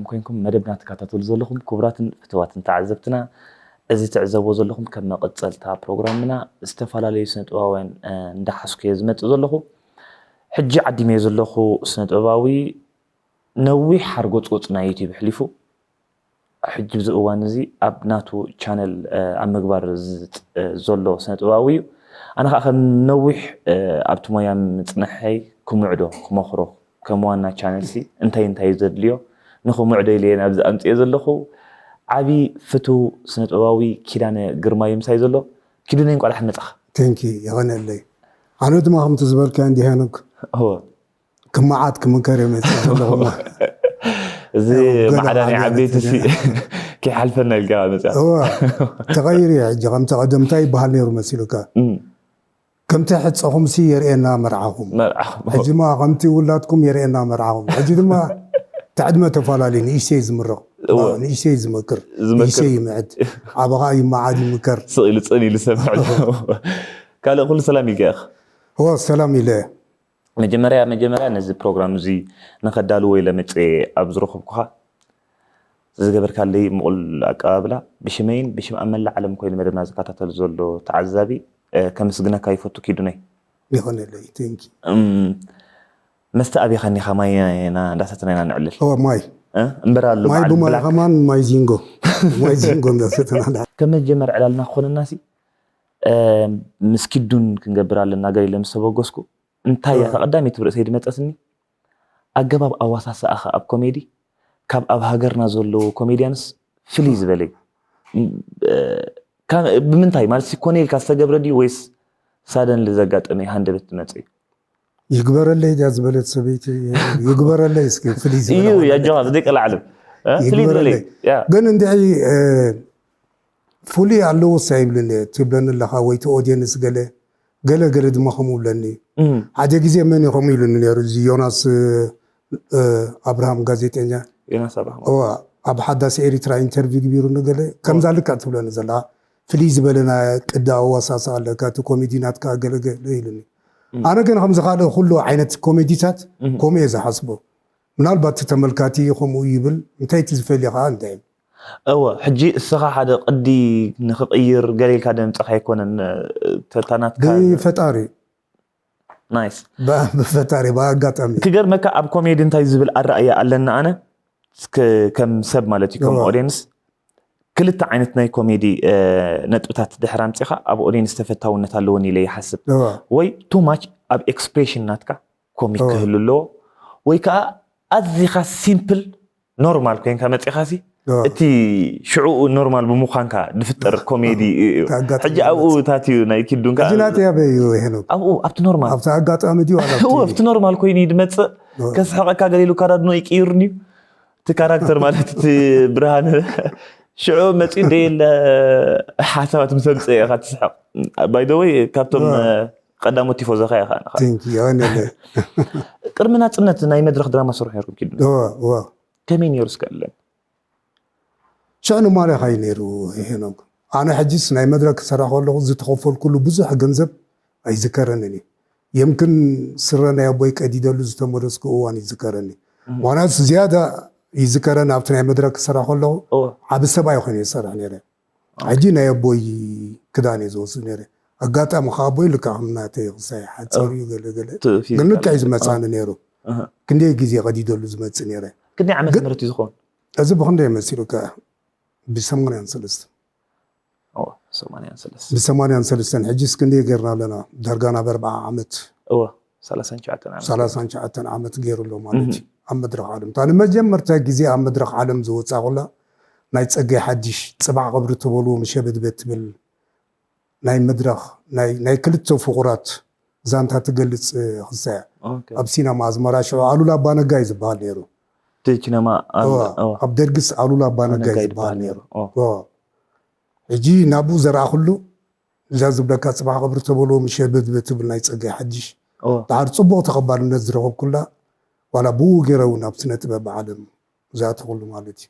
ኮይንኩም መደብና ትከታተሉ ዘለኹም ክቡራትን ፍትዋትን ተዓዘብትና፣ እዚ ትዕዘብዎ ዘለኹም ከም መቐጸልታ ፕሮግራምና ዝተፈላለዩ ስነ ጥበባውያን እንዳሓዝኩ እየ ዝመጽእ ዘለኹ። ሕጂ ዓዲመዮ ዘለኹ ስነ ጥበባዊ ነዊሕ ሓርጎጽጎጽ ናይ ዩቲዩብ ኣሕሊፉ፣ ሕጂ ኣብዚ እዋን እዚ ኣብ ናቱ ቻነል ኣብ ምግባር ዘሎ ስነ ጥበባዊ እዩ። ኣነ ከዓ ከም ነዊሕ ኣብቲ ሞያ ምፅንሐይ ክምዕዶ ክመኽሮ ከም ዋና ቻነልሲ እንታይ እንታይ እዩ ዘድልዮ ንኽምዕዶ ኢለ እየ ናብዚ ኣምፅኦ ዘለኹ። ዓቢ ፍትው ስነ ጥበባዊ ኪዳነ ግርማ እዩ ምሳይ ዘሎ። ኪዱነ እንቋዕ ደሓን መፃኻ። ቴንኪ ይቐነለይ። ኣነ ድማ ከምቲ ዝበልካዮ እንዲ ሄኖክ እወ ክመዓት ክምከር እየ መፅእ ዘለኹ። እዚ ማዕዳ ናይ ዓበይቲ ሲ ከይሓልፈና ኢልካ መፅኣ። እወ ተቐይሩ እየ ሕጂ ከምቲ ቀደም እንታይ ይበሃል ነይሩ መሲሉካ? ከምቲ ሕፀኹምሲ የርእየና መርዓኹም። መርዓኹም። ሕጂ ድማ ከምቲ ውላድኩም የርእየና መርዓኹም። ሕጂ ድማ እቲ ዕድመ ተፈላለዩ ንእሽተይ ዝምርቕ እወ። ንእሽተይ ዝመክር ዝመክር። ንእሽተይ ይምዕድ። ዓበኻ ይመዓድ ይምከር። ስቕ ኢሉ ፅን ኢሉ ዝሰምዕ ዘሎ። ካልእ ኩሉ ሰላም ኢልካ ኢኻ። እወ ሰላም ኢለ። መጀመርያ መጀመርያ ነዚ ፕሮግራም እዚ ንኸዳልዎ ኢለ መፅኤ ኣብ ዝረኸብኩኻ ዝገበርካለይ ምቑል ኣቀባብላ ብሽመይን ብሽም ኣብ መላእ ዓለም ኮይኑ መደብና ዝከታተል ዘሎ ተዓዛቢ ከመስግነካ ይፈቱ ኪዱነይ። ይኾነለይ ቴንኪ። መስተ ኣብኻ እኒኻ ማይና እንዳሰተና ኢና ንዕልል። እወ ማይ እምበር ኣሎ ማይ በዓል ብማይ ብላክ ከማን ማይ ዚንጎ ማይ ዚንጎ እንዳሰተና ከም መጀመር ዕላልና ክኾነናሲ ምስ ኪዱን ክንገብር ኣለና ገለ ኢለ ምስ ተበገስኩ እንታይ እያ እታ ቀዳመይቲ ርእሰይ ድመፀትኒ ኣገባብ ኣዋሳስኣኻ ኣብ ኮሜዲ ካብ ኣብ ሃገርና ዘለዉ ኮሜድያንስ ፍልይ ዝበለ እዩ። ብምንታይ ማለት ኮነ ኢልካ ዝተገብረ ድዩ ወይስ ሳደንሊ ዘጋጠመ ሃንደበት ትመፅእ እዩ? ይግበረለይ ድያ ዝበለት ሰበይቲ ይግበረለይ እስኪ ፍልይ ዝበለ እዩ ሃንደበት። ያጀኻ ዝደቀላዕለም ፍልይ ዝበለ ይግበረለይ። ያ ግን እንድዒ ፍሉይ ኣለዎ ሳ ይብልኒ ትብለኒ ኣለኻ ወይ ቲ ኦድየንስ ገለ ገለ ገለ ድማ ከምኡ ብለኒ እዩ። እም፣ ሓደ ግዜ መን እዩ ከምኡ ኢሉኒ ነይሩ እዚ ዮናስ እ፣ ኣብርሃም ጋዜጠኛ ዮናስ ኣብርሃም እዋ ኣብ ሓዳስ ኤሪትራ ኢንተርቪው ግቢሩኒ ገለ ከምዛ ልክዕ ትብለኒ ዘለኻ ፍልይ ዝበለ ናይ ቅዲ ኣዋሳሳ ኣለካ እቲ ኮሜዲ ናትካ ገለገለ ኢሉኒ። ኣነ ግን ከምዚ ካልእ ኩሉ ዓይነት ኮሜዲታት ከምኡ እየ ዝሓስቦ። ምናልባት እቲ ተመልካቲ ከምኡ ይብል እንታይ እቲ ዝፈልየ ከዓ እንታይ እዩ? እወ ሕጂ እስኻ ሓደ ቅዲ ንኽቕይር ገለ ኢልካ ደምፅኻ ኣይኮነን ተታናትካ ብፈጣሪ ናይስ ብ- ብፈጣሪ ብኣጋጣሚ ክገርመካ ኣብ ኮሜዲ እንታይ ዝብል ኣረኣያ ኣለና ኣነ እስከ ከም ሰብ ማለት እዩ ከም እወ። ኦዲየንስ ክልተ ዓይነት ናይ ኮሜዲ ነጥብታት ድሕር ኣምፂኻ ኣብ ኦዲየንስ ተፈታውነት ኣለዎን ኢለ ይሓስብ እወ። ወይ ቱ ማች ኣብ ኤክስፕሬሽን ናትካ ኮሚክ እወ። ክህሉ ኣለዎ ወይ ከዓ ኣዚኻ ሲምፕል ኖርማል ኮይንካ መፂኻሲ እወ። እቲ ሽዕኡ ኖርማል ብምዃንካ ዝፍጠር ኮሜዲ እዩ ኣጋጣሚ ሕጂ ኣብኡ ታትዩ ናይ ኪዱን ከዓ ሕጂ ናተይ ኣበይ እዩ ሄኖክ? ኣብኡ ኣብቲ ኖርማል ኣብቲ ኣጋጣሚ ድዩ ዋላ ኣብቲ- እወ ኣብቲ ኖርማል ኮይኑ እዩ ዝመፅእ እወ። ከስሕቐካ ገሊሉ ካዳድኖ ይቅይርኒ እዩ እቲ ካራክተር ማለት እቲ ብርሃን ሽዑ መፂኡ ደየለ ሓሳባት ምስ ኣምፅእ ኢኻ ትስሕቕ ባይደወይ ካብቶም እወ። ቀዳሞት ቲፎዞኻ ኢኻ ንኻ ቴንኪ ይቐንየለይ። ቅድሚ ናፅነት ናይ መድረክ ድራማ ስርሑ ነርኩም ኪዱ እወ እወ ከመይ ነይሩ እስከ ኣለን ሽዑ ንማርያ ኻዩ ነይሩ ሄኖክ። ኣነ ሕጅስ ናይ መድረክ ክሰርሕ ከለኹ ዝተኸፈልኩሉ ብዙሕ ገንዘብ ኣይዝከረንን እዩ። የምክን ስረ ናይ ኣቦይ ቀዲደሉ ዝተመለስኩ እዋን ይዝከረኒ። ምኽንያቱ ዝያዳ ይዝከረኒ ኣብቲ ናይ መድረክ ክሰርሕ ከለኹ እወ ዓቢ ሰብኣይ ኮይነ ይሰርሕ ነይረ። ሕጂ ናይ ኣቦይ ክዳን እየ ዝወስድ ነይረ። ኣጋጣሚ ከዓ ኣቦይ ልክዕ ከም ናተይ ክሳይ ሓፂር እዩ ገለ ገለ እቲ ፊዚካል ግን ልክዕ እዩ ዝመፃኒ ነይሩ። ኣሃ። ክንደይ ግዜ ቀዲደሉ ዝመፅእ ነይረ። ክንደይ ዓመተ ምህረት እዩ ዝኸውን እዚ ብክንደይ መሲሉካ? ብሰማንያን ሰለስተ እወ ሰማንያን ሰለስተ ብሰማንያን ሰለስተን ሕጂስ ክንደይ ጌርና ኣለና? ዳርጋ ናብ ኣርብዓ ዓመት እወ ሰላሳን ትሽዓተን ዓመት ሰላሳን ትሽዓተን ዓመት ገይሩ ኣሎ ማለት እዩ። ኣብ መድረኽ ዓለም እታ ንመጀመርታ ግዜ ኣብ መድረኽ ዓለም ዝወፃ ኩላ ናይ ፀጋይ ሓድሽ ፅባሕ ቀብሪ ተበልዎ ምሸ በድበት ትብል ናይ መድረኽ ናይ ናይ ክልተ ፍቑራት ዛንታ ትገልፅ ክሳ እያ። ኦኬ። ኣብ ሲነማ ኣዝመራ ሽዑ ኣሉላ ኣባነጋ እዩ ዝበሃል ነይሩ። እቲ ሲነማ ኣብ- እዋ፣ እዋ። ኣብ ደርግስ ኣሉላ ኣባነጋ ኣባነጋ እዩ እዩ ዝበሃል ዝበሃል ነይሩ። ነይሩ። ኦ። እዋ። ሕጂ ናብኡ ዘርኣኽሉ እዛ ዝብለካ ፅባሕ ቀብሪ ተበልዎ ምሸ በድበት ትብል ናይ ፀጋይ ሓድሽ ኦ። ዳሓር ፅቡቕ ተቐባልነት ዝረኸብኩላ ዋላ ብኡ ገይረ እውን ኣብ ስነ ጥበብ ዓለም ዝኣተኹሉ ማለት እዩ።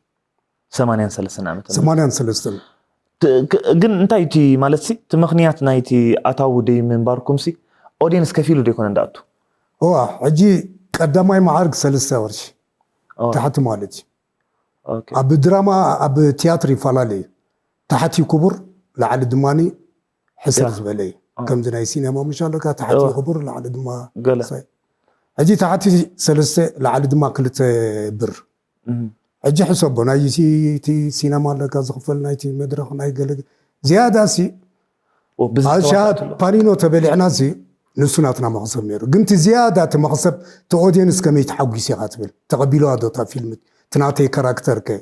ሰማንያን ሰለስተን ዓመት ሰማንያን ሰለስተን ት- ክ- ግን እንታይ እቲ ማለት ሲ እቲ ምኽንያት ናይቲ ኣታዊ ደይ ምንባርኩም ሲ ኦዲየንስ ከፊሉ ደይኮነ እንዳኣቱ እዋ ሕጂ ቀዳማይ መዓርግ ሰለስተ ቅርሺ ኦ። ታሕቲ ማለት እዩ። ኦኬ። ኣብ ድራማ ኣብ ቲያትር ይፈላለ እዩ። ታሕቲ ክቡር ላዕሊ ድማ ሕስር ያ። ዝበለ እዩ። አ። ከምዚ ናይ ሲኔማ ምሽ ኣለካ ታሕቲ እወ። ክቡር ላዕሊ ድማ ገለ ሳይ። ሕጂ ታሕቲ ሰለስተ ላዕሊ ድማ ክልተ ብር። እም። ሕጂ ሕሰቦ ናይ እቲ ሲነማ ኣለካ ዝኽፈል ናይቲ መድረኽ ናይ ገለ ዝያዳ ሲ ኦ፣ ብዚ ኣሻሃድ ተዋሳእቲ ኣሎ። ፓኒኖ ተበሊዕና ሲ ንሱ ናትና መኽሰብ ነይሩ። ግን እቲ ዝያዳ እቲ መኽሰብ እቲ ኦዲየንስ ከመይ ተሓጒስ ኢኻ ትብል ተቐቢልዋ ዶ እታ ፊልም እቲ ናተይ ካራክተር ከ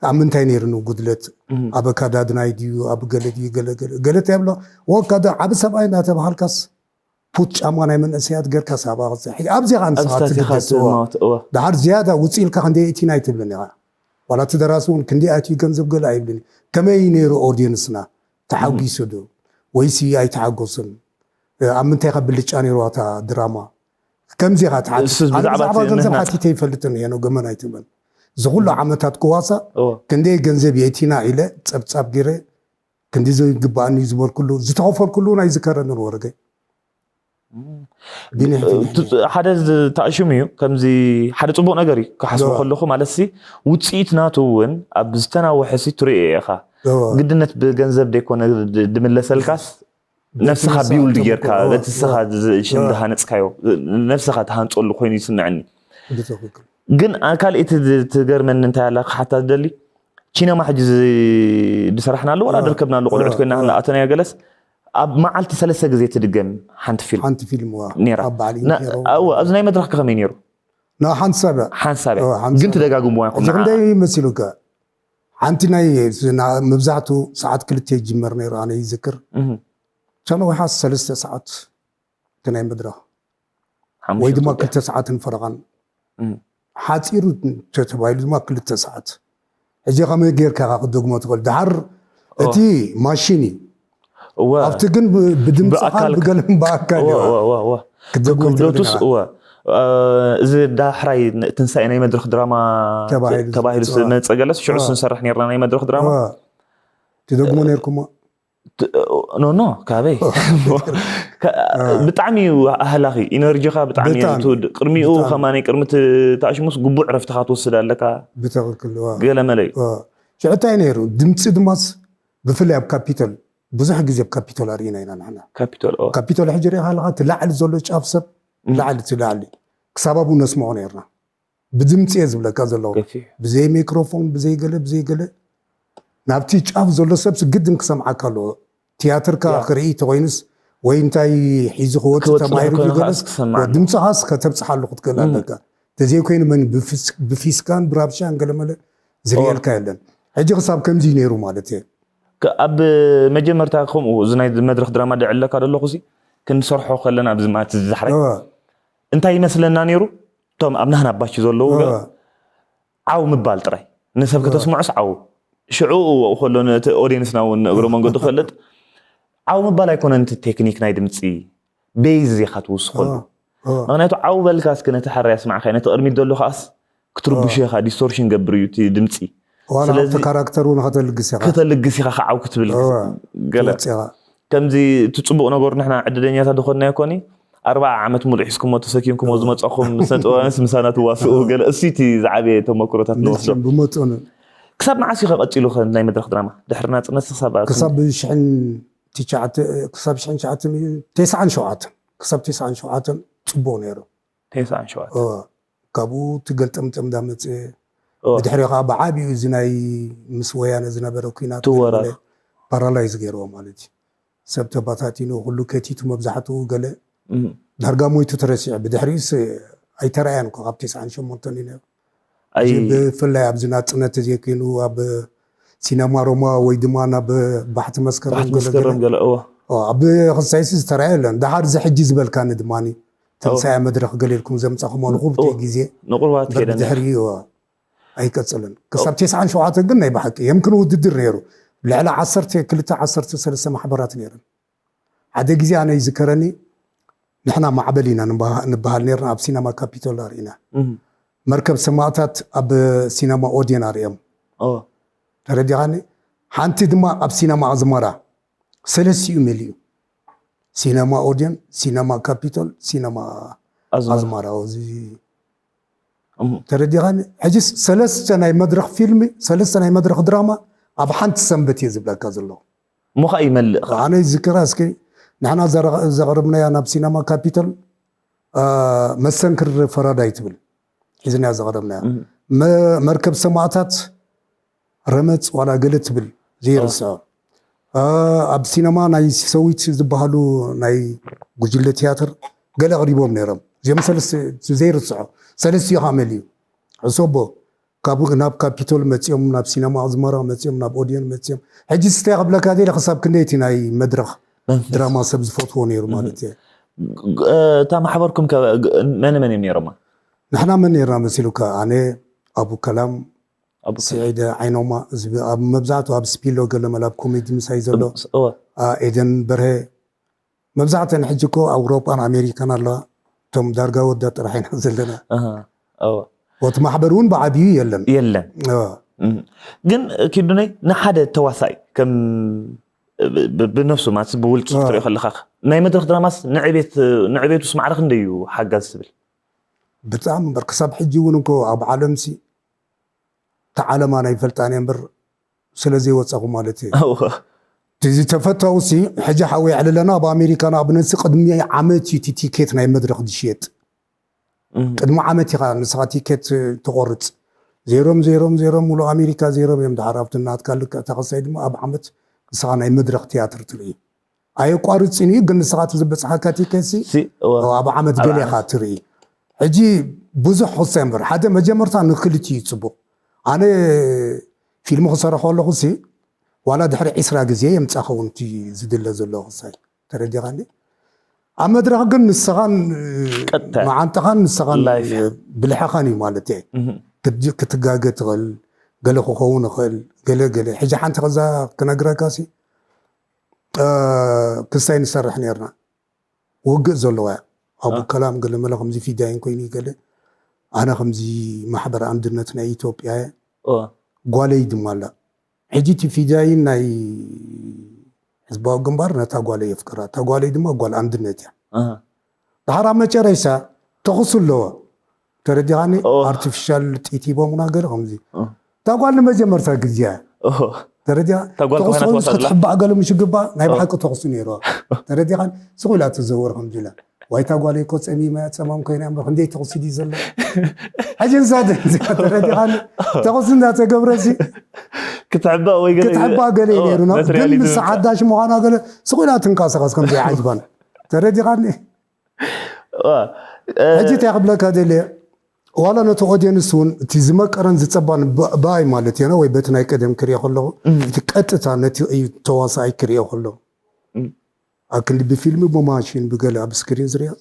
ኣብ ምንታይ ነይሩ ንጉድለት እም። ኣብ ኣካዳድናይ ድዩ ኣብ ገለ ድዩ ገለ ገለ ገለ እንታይ ብሎ ወካዳ ዓቢ ሰብኣይ እናተባሃልካስ ፑት ጫማ ናይ መንእሰያት ጌርካ ሳባ ኣብዚ ኻ ንስኻ ኣብዚታት ኢኻ ትግደስ እዋ ትማወት እዋ ድሓር ዝያዳ ውፅእ ኢልካ ክንደይ እቲና ኣይትብልን ኢኻ ዋላ እቲ ደራሲ እውን ክንደይ ኣትዩ ገንዘብ ገለ ኣይብልን እዩ ከመይ ነይሩ ኦዲየንስና ተሓጒሱ ዶ ወይሲ ኣይተሓጎስን ኣብ ምንታይ ኢኻ ብልጫ ነይርዋ እታ ድራማ ከምዚ ኢኻ ትሓትት እሱስ ኣነ ብዛዕባ ብዛዕባ እቲ ገንዘብ ምህናፅ ሓቲተ ይፈልጥን እየ ነው ገመን ኣይትበል እዚ ኩሉ ዓመታት ክዋሳ እዋ ክንደይ ገንዘብ የእቲና ኢለ ፀብፃብ ገይረ ክንዲ ዘይግባኣኒ ዝበልኩሉ ዝተኸፈልኩሉ እውን ኣይዝከረንን ወረገ ቢኒ ሕፊኒ እ፣ ሓደ ዝተኣሽሙ እዩ ከምዚ ሓደ ፅቡቅ ነገር እዩ ክሓስቦ እዋ ከለኹ ማለት ሲ ውፅኢት ናቱ እውን ኣብ ዝተናወሐ ሲ ትሪኦ ኢኻ እዋ ግድነት ብገንዘብ ደይኮነ ድ- ድምለሰልካስ ነፍስኻ ነፍስኻ ቢውልድ ተምኮ- ጌርካ እዋ በቲ ስኻ እዋ ዝሽም ዝሃነፅካዮ ነፍስኻ ትሃንፀሉ ኮይኑ ይስምዐኒ ብትኽክል ግን ካልእ እቲ ትገርመኒ እንታይ ኣላ ክሓታ ዝደሊ ቺነማ ሕጂ ዝ- ዝሰራሕናሉ ዋላ እዋ ደርከብናሉ ቆልዑት እዋ ኮይና እዋ ንኣተናዮ ገለስ ኣብ መዓልቲ ሰለስተ ግዜ ትድገም ሓንቲ ፊልም ሓንቲ ፊልም እዋ ነይራ ኣብ በዓል ና- ኢንቴሮ እዋ ኣብዚ ናይ መድረኽ ከመይ ነይሩ ና ሓንሳብ እያ ሓንሳብ እያ እዋ ግን ሓንሳብ እያ ትደጋግምዋ ኢኹም እዚ ንዓ ክንደይ ይመሲሉካ ሓንቲ ናይ ና- መብዛሕቱ ሰዓት ክልተ ይጅመር ነይሩ ኣነ ይዝክር እህ፣ ተነዊሓ ሰለስተ ሰዓት እቲ ናይ መድረኽ ወይ ሓሙሽተ ድማ ብትውዳእ ክልተ ሰዓትን ፈረቓን እህ፣ ሓፂሩ ተተባሂሉ ድማ ክልተ ሰዓት ሕጂ ከመይ ጌርካ ኢኻ ክትደግሞ ትኽእል ድሓር ኦ እቲ ማሽን እዩ እወ ኣብቲ ግን ብ- ብድምፅኻን ብኣካል ብገለን ብኣካል እወ እዩ እወ እወ እወ ክትደግሞ ትኽእል ክደግምዶቱስ ኢኻ እወ እ፣ እዚ ዳሕራይ ን- ትንሳኤ ናይ መድረኽ ድራማ ተ- ተባሂሉ ተባሂሉ ዝመፅእ ዝመፀ ገለስ ሽዑ እወ ስንሰርሕ ነርና ናይ መድረኽ ድራማ እወ ትደግሞ ነርኩሞ ኖ ኖ ካበይ ከ- ብጣዕሚ እዩ ኣህላኺ ኢነርጂኻ ብጣዕሚ እዩ ብጣዕሚ ትውድ ቅድሚኡ ብጣዕሚ ከማነይ ቅድሚ እቲ ተኣሽሙስ ግቡእ ዕረፍትኻ ትወስድ ኣለካ ብትኽክል እዋ ገለ መለ እዩ እዋ ሽዑ እንታይ ነይሩ ድምፂ ድማስ ብፍላይ ኣብ ካፒቶል ብዙሕ ግዜ ኣብ ካፒቶል ኣርኢና ኢና ንሕና ካፒቶል ኦ ካፒቶል ሕጂ ሪኢኻ ኣለኻ እቲ ላዕሊ ዘሎ ጫፍ ሰብ እም፣ ላዕሊ እቲ ላዕሊ ክሳብ ኣብኡ ነስምዖ ነርና ብድምፂ እየ ዝብለካ ዘለኹ ገፊሕ ብዘይ ሚክሮፎን ብዘይ ገለ ብዘይ ገለ ናብቲ ጫፍ ዘሎ ሰብስ ግድን ክሰምዓካ ኣለዎ ትያትርካ ያ ክርኢ ተኮይኑስ ወይ እንታይ ሒዙ ክወፅእ ክወፅእ ድሕር ተማሂሩ ኮይኑ ድዩ ገለስ ከዓስ ክሰማዕ ወ- ኣለዎ ድምፅኻስ ከተብፅሓሉ ክትክእል እም፣ ኣለካ ተዘይኮይኑ መን ብፊስ- ብፊስካን ብራብሻን ገለመለ እወ ዝርእየልካ የለን ሕጂ ክሳብ ከምዚ ነይሩ ማለት እየ ከ- ኣብ መጀመርታ ከምኡ እዚ ናይ መድረክ ድራማ ደዕለካ ደለኹ ሲ ክንሰርሖ ከለና ኣብዚ ማለት ዝዛሕራይ እወ እንታይ ይመስለና ነይሩ እቶም ኣብ ናህና ባች ዘለዉ ገ እወ ዓው ምባል ጥራይ ንሰብ እወ ከተስምዖስ ዓው ሽዑ ከሎ ነቲ ኦዲየንስና እውን እግረ መንገዱ ክፈልጥ ዓው ምባል ኣይኮነን እቲ ቴክኒክ ናይ ድምፂ ቤዝ ኢኻ ትውስኸሉ እወ እወ ምክንያቱ ዓው በልካ እስኪ ነቲ ሓራይ ኣስማዕካ ነቲ ቅድሚት ዘሎ ከዓስ ክትርብሾ እወ ኢኻ ዲስቶርሽን ገብር እዩ እቲ ድምፂ ዋላ ስለዚ ኣብቲ ካራክተር እውን ከተልግስ ኢኻ ከተልግስ ኢኻ ከዓው ክትብል እወ ገለ ትወፅእ ኢኻ ከምዚ እቲ ፅቡቅ ነገሩ ንሕና ዕድለኛታት ዝኾንናዮ ኮኒ ኣርባዓ ዓመት ሙሉእ ሒዝኩሞ ተሰኪምኩሞ ዝመፀኹም ስነጥበባውያንስ ምሳና ትዋስኡ ገለ እሱ እቲ ዝዓበየ ተመክሮታት ንወስዶ መቸም ብመጠኑ ክሳብ መዓስ እዩ ከቀፂሉ ከ ናይ መድረክ ድራማ ድሕሪ ናፅነት ክሳብ ኣብ ክሳብ ክንዲ ሽሕን ትሽዓተ ክሳብ ሽሕን ትሽዓተን እዩ ተስዓን ሸውዓተን ክሳብ ተስዓን ሸውዓተን ፅቡቅ ነይሩ ተስዓን ሸውዓተ ኦ፣ ካብኡ ትገልጠምጠም እንዳመፅእ ኦ፣ ብድሕሪኡ ከዓ ብዓብዩ እዚ ናይ ምስ ወያነ ዝነበረ ኩናት ትወራር ፓራላይዝ ገይርዎ ማለት እዩ ሰብ ተባታቲኑ ኩሉ ከቲቱ መብዛሕትኡ ገለ እም፣ ዳርጋ ሞይቱ ተረሲዑ ብድሕሪኡስ ኣይተረኣያን እኮ ካብ ተስዓን ሸሞንተን እዩ ነይሩ ኣይ እዚ ብፍላይ ኣብዚ ናፅነት ተዘይኮይኑ ኣብ ሲነማ ሮማ ወይ ድማ ናብ ባሕቲ መስከረም ባሕቲ ገለ ገለ መስከረም ገለ እወ ኦ፣ ኣብ ክሳይሲ ዝተረኣየ የለን ደሓር እዚ ሕጂ ዝበልካኒ ድማ እወ ትንሳኤ መድረክ ገለ ኢልኩም ዘምፃኹሞ ንኩብቲ እወ ግዜ ንቁርባት ከይደን ብድሕሪኡ እወ ኣይቀፅልን ክሳብ ተስዓን ሸውዓተን ግን ናይ ብሓቂ የምክን ውድድር ነይሩ ልዕሊ ዓሰርተ ክልተ ዓሰርተ ሰለስተ ማሕበራት ነይረን ሓደ ግዜ ኣነ ይዝከረኒ ንሕና ማዕበል ኢና ንበሃ- ንበሃል ነርና ኣብ ሲነማ ካፒቶል ኣርኢና እም፣ መርከብ ሰማእታት ኣብ ሲነማ ኦድየን ኣርዮም ኦ፣ ተረዲኻኒ ሓንቲ ድማ ኣብ ሲነማ ኣዝመራ ሰለስቲኡ መሊኡ ሲነማ ኦድየን ሲነማ ካፒቶል ሲነማ ኣዝመራ ኣዝመራ እዚ ተረዲኻኒ? ሕጂ ሰለስተ ናይ መድረኽ ፊልም፣ ሰለስተ ናይ መድረኽ ድራማ ኣብ ሓንቲ ሰንበት እየ ዝብለካ ዘለኹ። እሞ ከዓ ይመልእ ከዓ ኣነ ዝክራ እስኪ ንሕና ዘቕረብናያ ናብ ሲነማ ካፒታል መስተንክር ፈራዳይ ትብል ሒዝናያ ዘቕረብናያ መርከብ ሰማእታት ረመፅ ዋላ ገለ ትብል ዘይርስዖ ኣብ ሲነማ ናይ ሰዊት ዝበሃሉ ናይ ጉጅለ ትያትር ገለ ኣቕሪቦም ነይሮም። እዚኦም ሰለስተ ዘይርስዖ ሰለስቲኡ ከዓ መሊኡ ሕሶቦ ካብ ናብ ካፒቶል መፂኦም ናብ ሲነማ ኣዝመራ መፂኦም ናብ ኦዲዮን መፂኦም ሕጂ ስታይ ክብለካ ደ ክሳብ ክንደይ እቲ ናይ መድረኽ ድራማ ሰብ ዝፈትዎ ነይሩ ማለት እየ። እታ ማሕበርኩም መን መን እዮም ነይሮማ? ንሕና መን ነይርና መሲሉካ? ኣነ፣ ኣቡ ከላም፣ ስዒደ ዓይኖማ፣ ኣብ መብዛሕትኡ ኣብ ስፒሎ ገለመል ኣብ ኮሜዲ ምሳይ ዘሎ ኤደን በርሀ፣ መብዛሕተን ሕጂ እኮ ኣውሮጳን ኣሜሪካን ኣለዋ። እቶም ዳርጋ ወዳ ጥራሕ ኢና ዘለና። እቲ ማሕበር እውን ብዓብዩ የለን። የለን። ግን ኪዱነይ ንሓደ ተዋሳኢ ከም ብነፍሱ ማለት ብውልቂ ክትሪኦ ከለካ ናይ መድረክ ድራማስ ንዕቤት ንዕቤቱስ ማዕረ ክንደይ እዩ ሓጋዝ ትብል? ብጣዕሚ እምበር ክሳብ ሕጂ እውን እኮ ኣብ ዓለምሲ እታ ዓለማ ናይ ፈልጣን እየ እምበር ስለ ዘይወፀኹ ማለት እዩ። እቲ ዝተፈታው ሲ ሕጂ ሓወይ ኣዕልለና ኣብ ኣሜሪካ ንኣብነት ሲ ቅድሚ ዓመት እዩ እቲ ቲኬት ናይ መድረክ ዝሽየጥ። ቅድሚ ዓመት ኢኻ ንስኻ ቲኬት ትቆርፅ። ዜሮም ዜሮም ዜሮም ሙሉእ ኣሜሪካ ዜሮም እዮም። ድሓር ኣብቲ ናትካ ልክዕ ተኸሳይ ድማ ኣብ ዓመት ንስኻ ናይ መድረክ ትያትር ትርኢ። ኣየቋርፅን እዩ ግን ንስኻ እቲ ዝበፅሓካ ቲኬት ሲ ኣብ ዓመት ገለ ኢኻ ትርኢ። ሕጂ ብዙሕ ክሳይ እምበር ሓደ መጀመርታ ንክልቲኡ እዩ ፅቡቕ። ኣነ ፊልም ክሰርሖ ኣለኹ ሲ ዋላ ድሕሪ ዒስራ ግዜ የምፃ ኸውን እቲ ዝድለ ዘሎ ክሳይ ተረዲኻኒ። ኣብ መድረኽ ግን ንስኻን መዓንጥኻን ንስኻን ብልሕኻን እዩ ማለት እየ። ክትጋገ ትኽእል፣ ገለ ክኸውን ይኽእል፣ ገለ ገለ። ሕጂ ሓንቲ ከዛ ክነግረካ ሲ ክስታይ ንሰርሕ ነርና ውግእ ዘለዋ እያ። ኣቡ ከላም ገለ መለ ከምዚ ፊዳይን ኮይኑ ገለ ኣነ ከምዚ ማሕበር ኣንድነት ናይ ኢትዮጵያ እየ ጓለይ ድማ ኣላ። ሕጂ እቲ ፊዳይን ናይ ህዝባዊ ግንባር ነታ ጓለይ የፍቅራ። እታ ጓለይ ድማ ጓል ኣንድነት እያ። ድሓር ኣብ መጨረሻ ተኹሱ ኣለዎ ተረዲኻኒ። ኣርቲፊሻል ጥይት ሂቦምና ገለ ከምዚ እታ ጓል ንመጀመርታ ግዜ እያ ተረዲኻ ተኹሱ ክትሕባእ ገለ ምሽ ግባ ናይ ብሓቂ ተኹሱ ነይርዋ ተረዲኻኒ። ስቕ ኢላ ትዘወር ከምዚ ኢላ ዋይታ ጓለይ እኮ ፀሚማ እያ ፀማም ኮይና እምበር ክንደይ ተኹሲ ድዩ ዘሎ። ሕጂ ንሳ ተረዲኻኒ ተኹሲ እንዳተገብረ ሲ ክትሕባእ ወይ ገለ ክትሕባእ ገለ እዩ ነይሩ ግን ምስ ሓዳሽ ምዃና ገለ ስቕ ኢላ ትንቀሳቐስ ከምዘይዓጅባን ተረዲኻኒ። ሕጂ እንታይ ክብለካ ደልየ ዋላ ነቲ ኦድየንስ እውን እቲ ዝመቀረን ዝፀባን ብኣይ ማለት እየ ወይ በቲ ናይ ቀደም ክሪኦ ከለኹ እቲ ቀጥታ ነቲ እዩ ተዋሳኣይ ክሪኦ ከለኹ ኣብ ክንዲ ብፊልሚ ብማሽን ብገለ ኣብ ስክሪን ዝሪኦ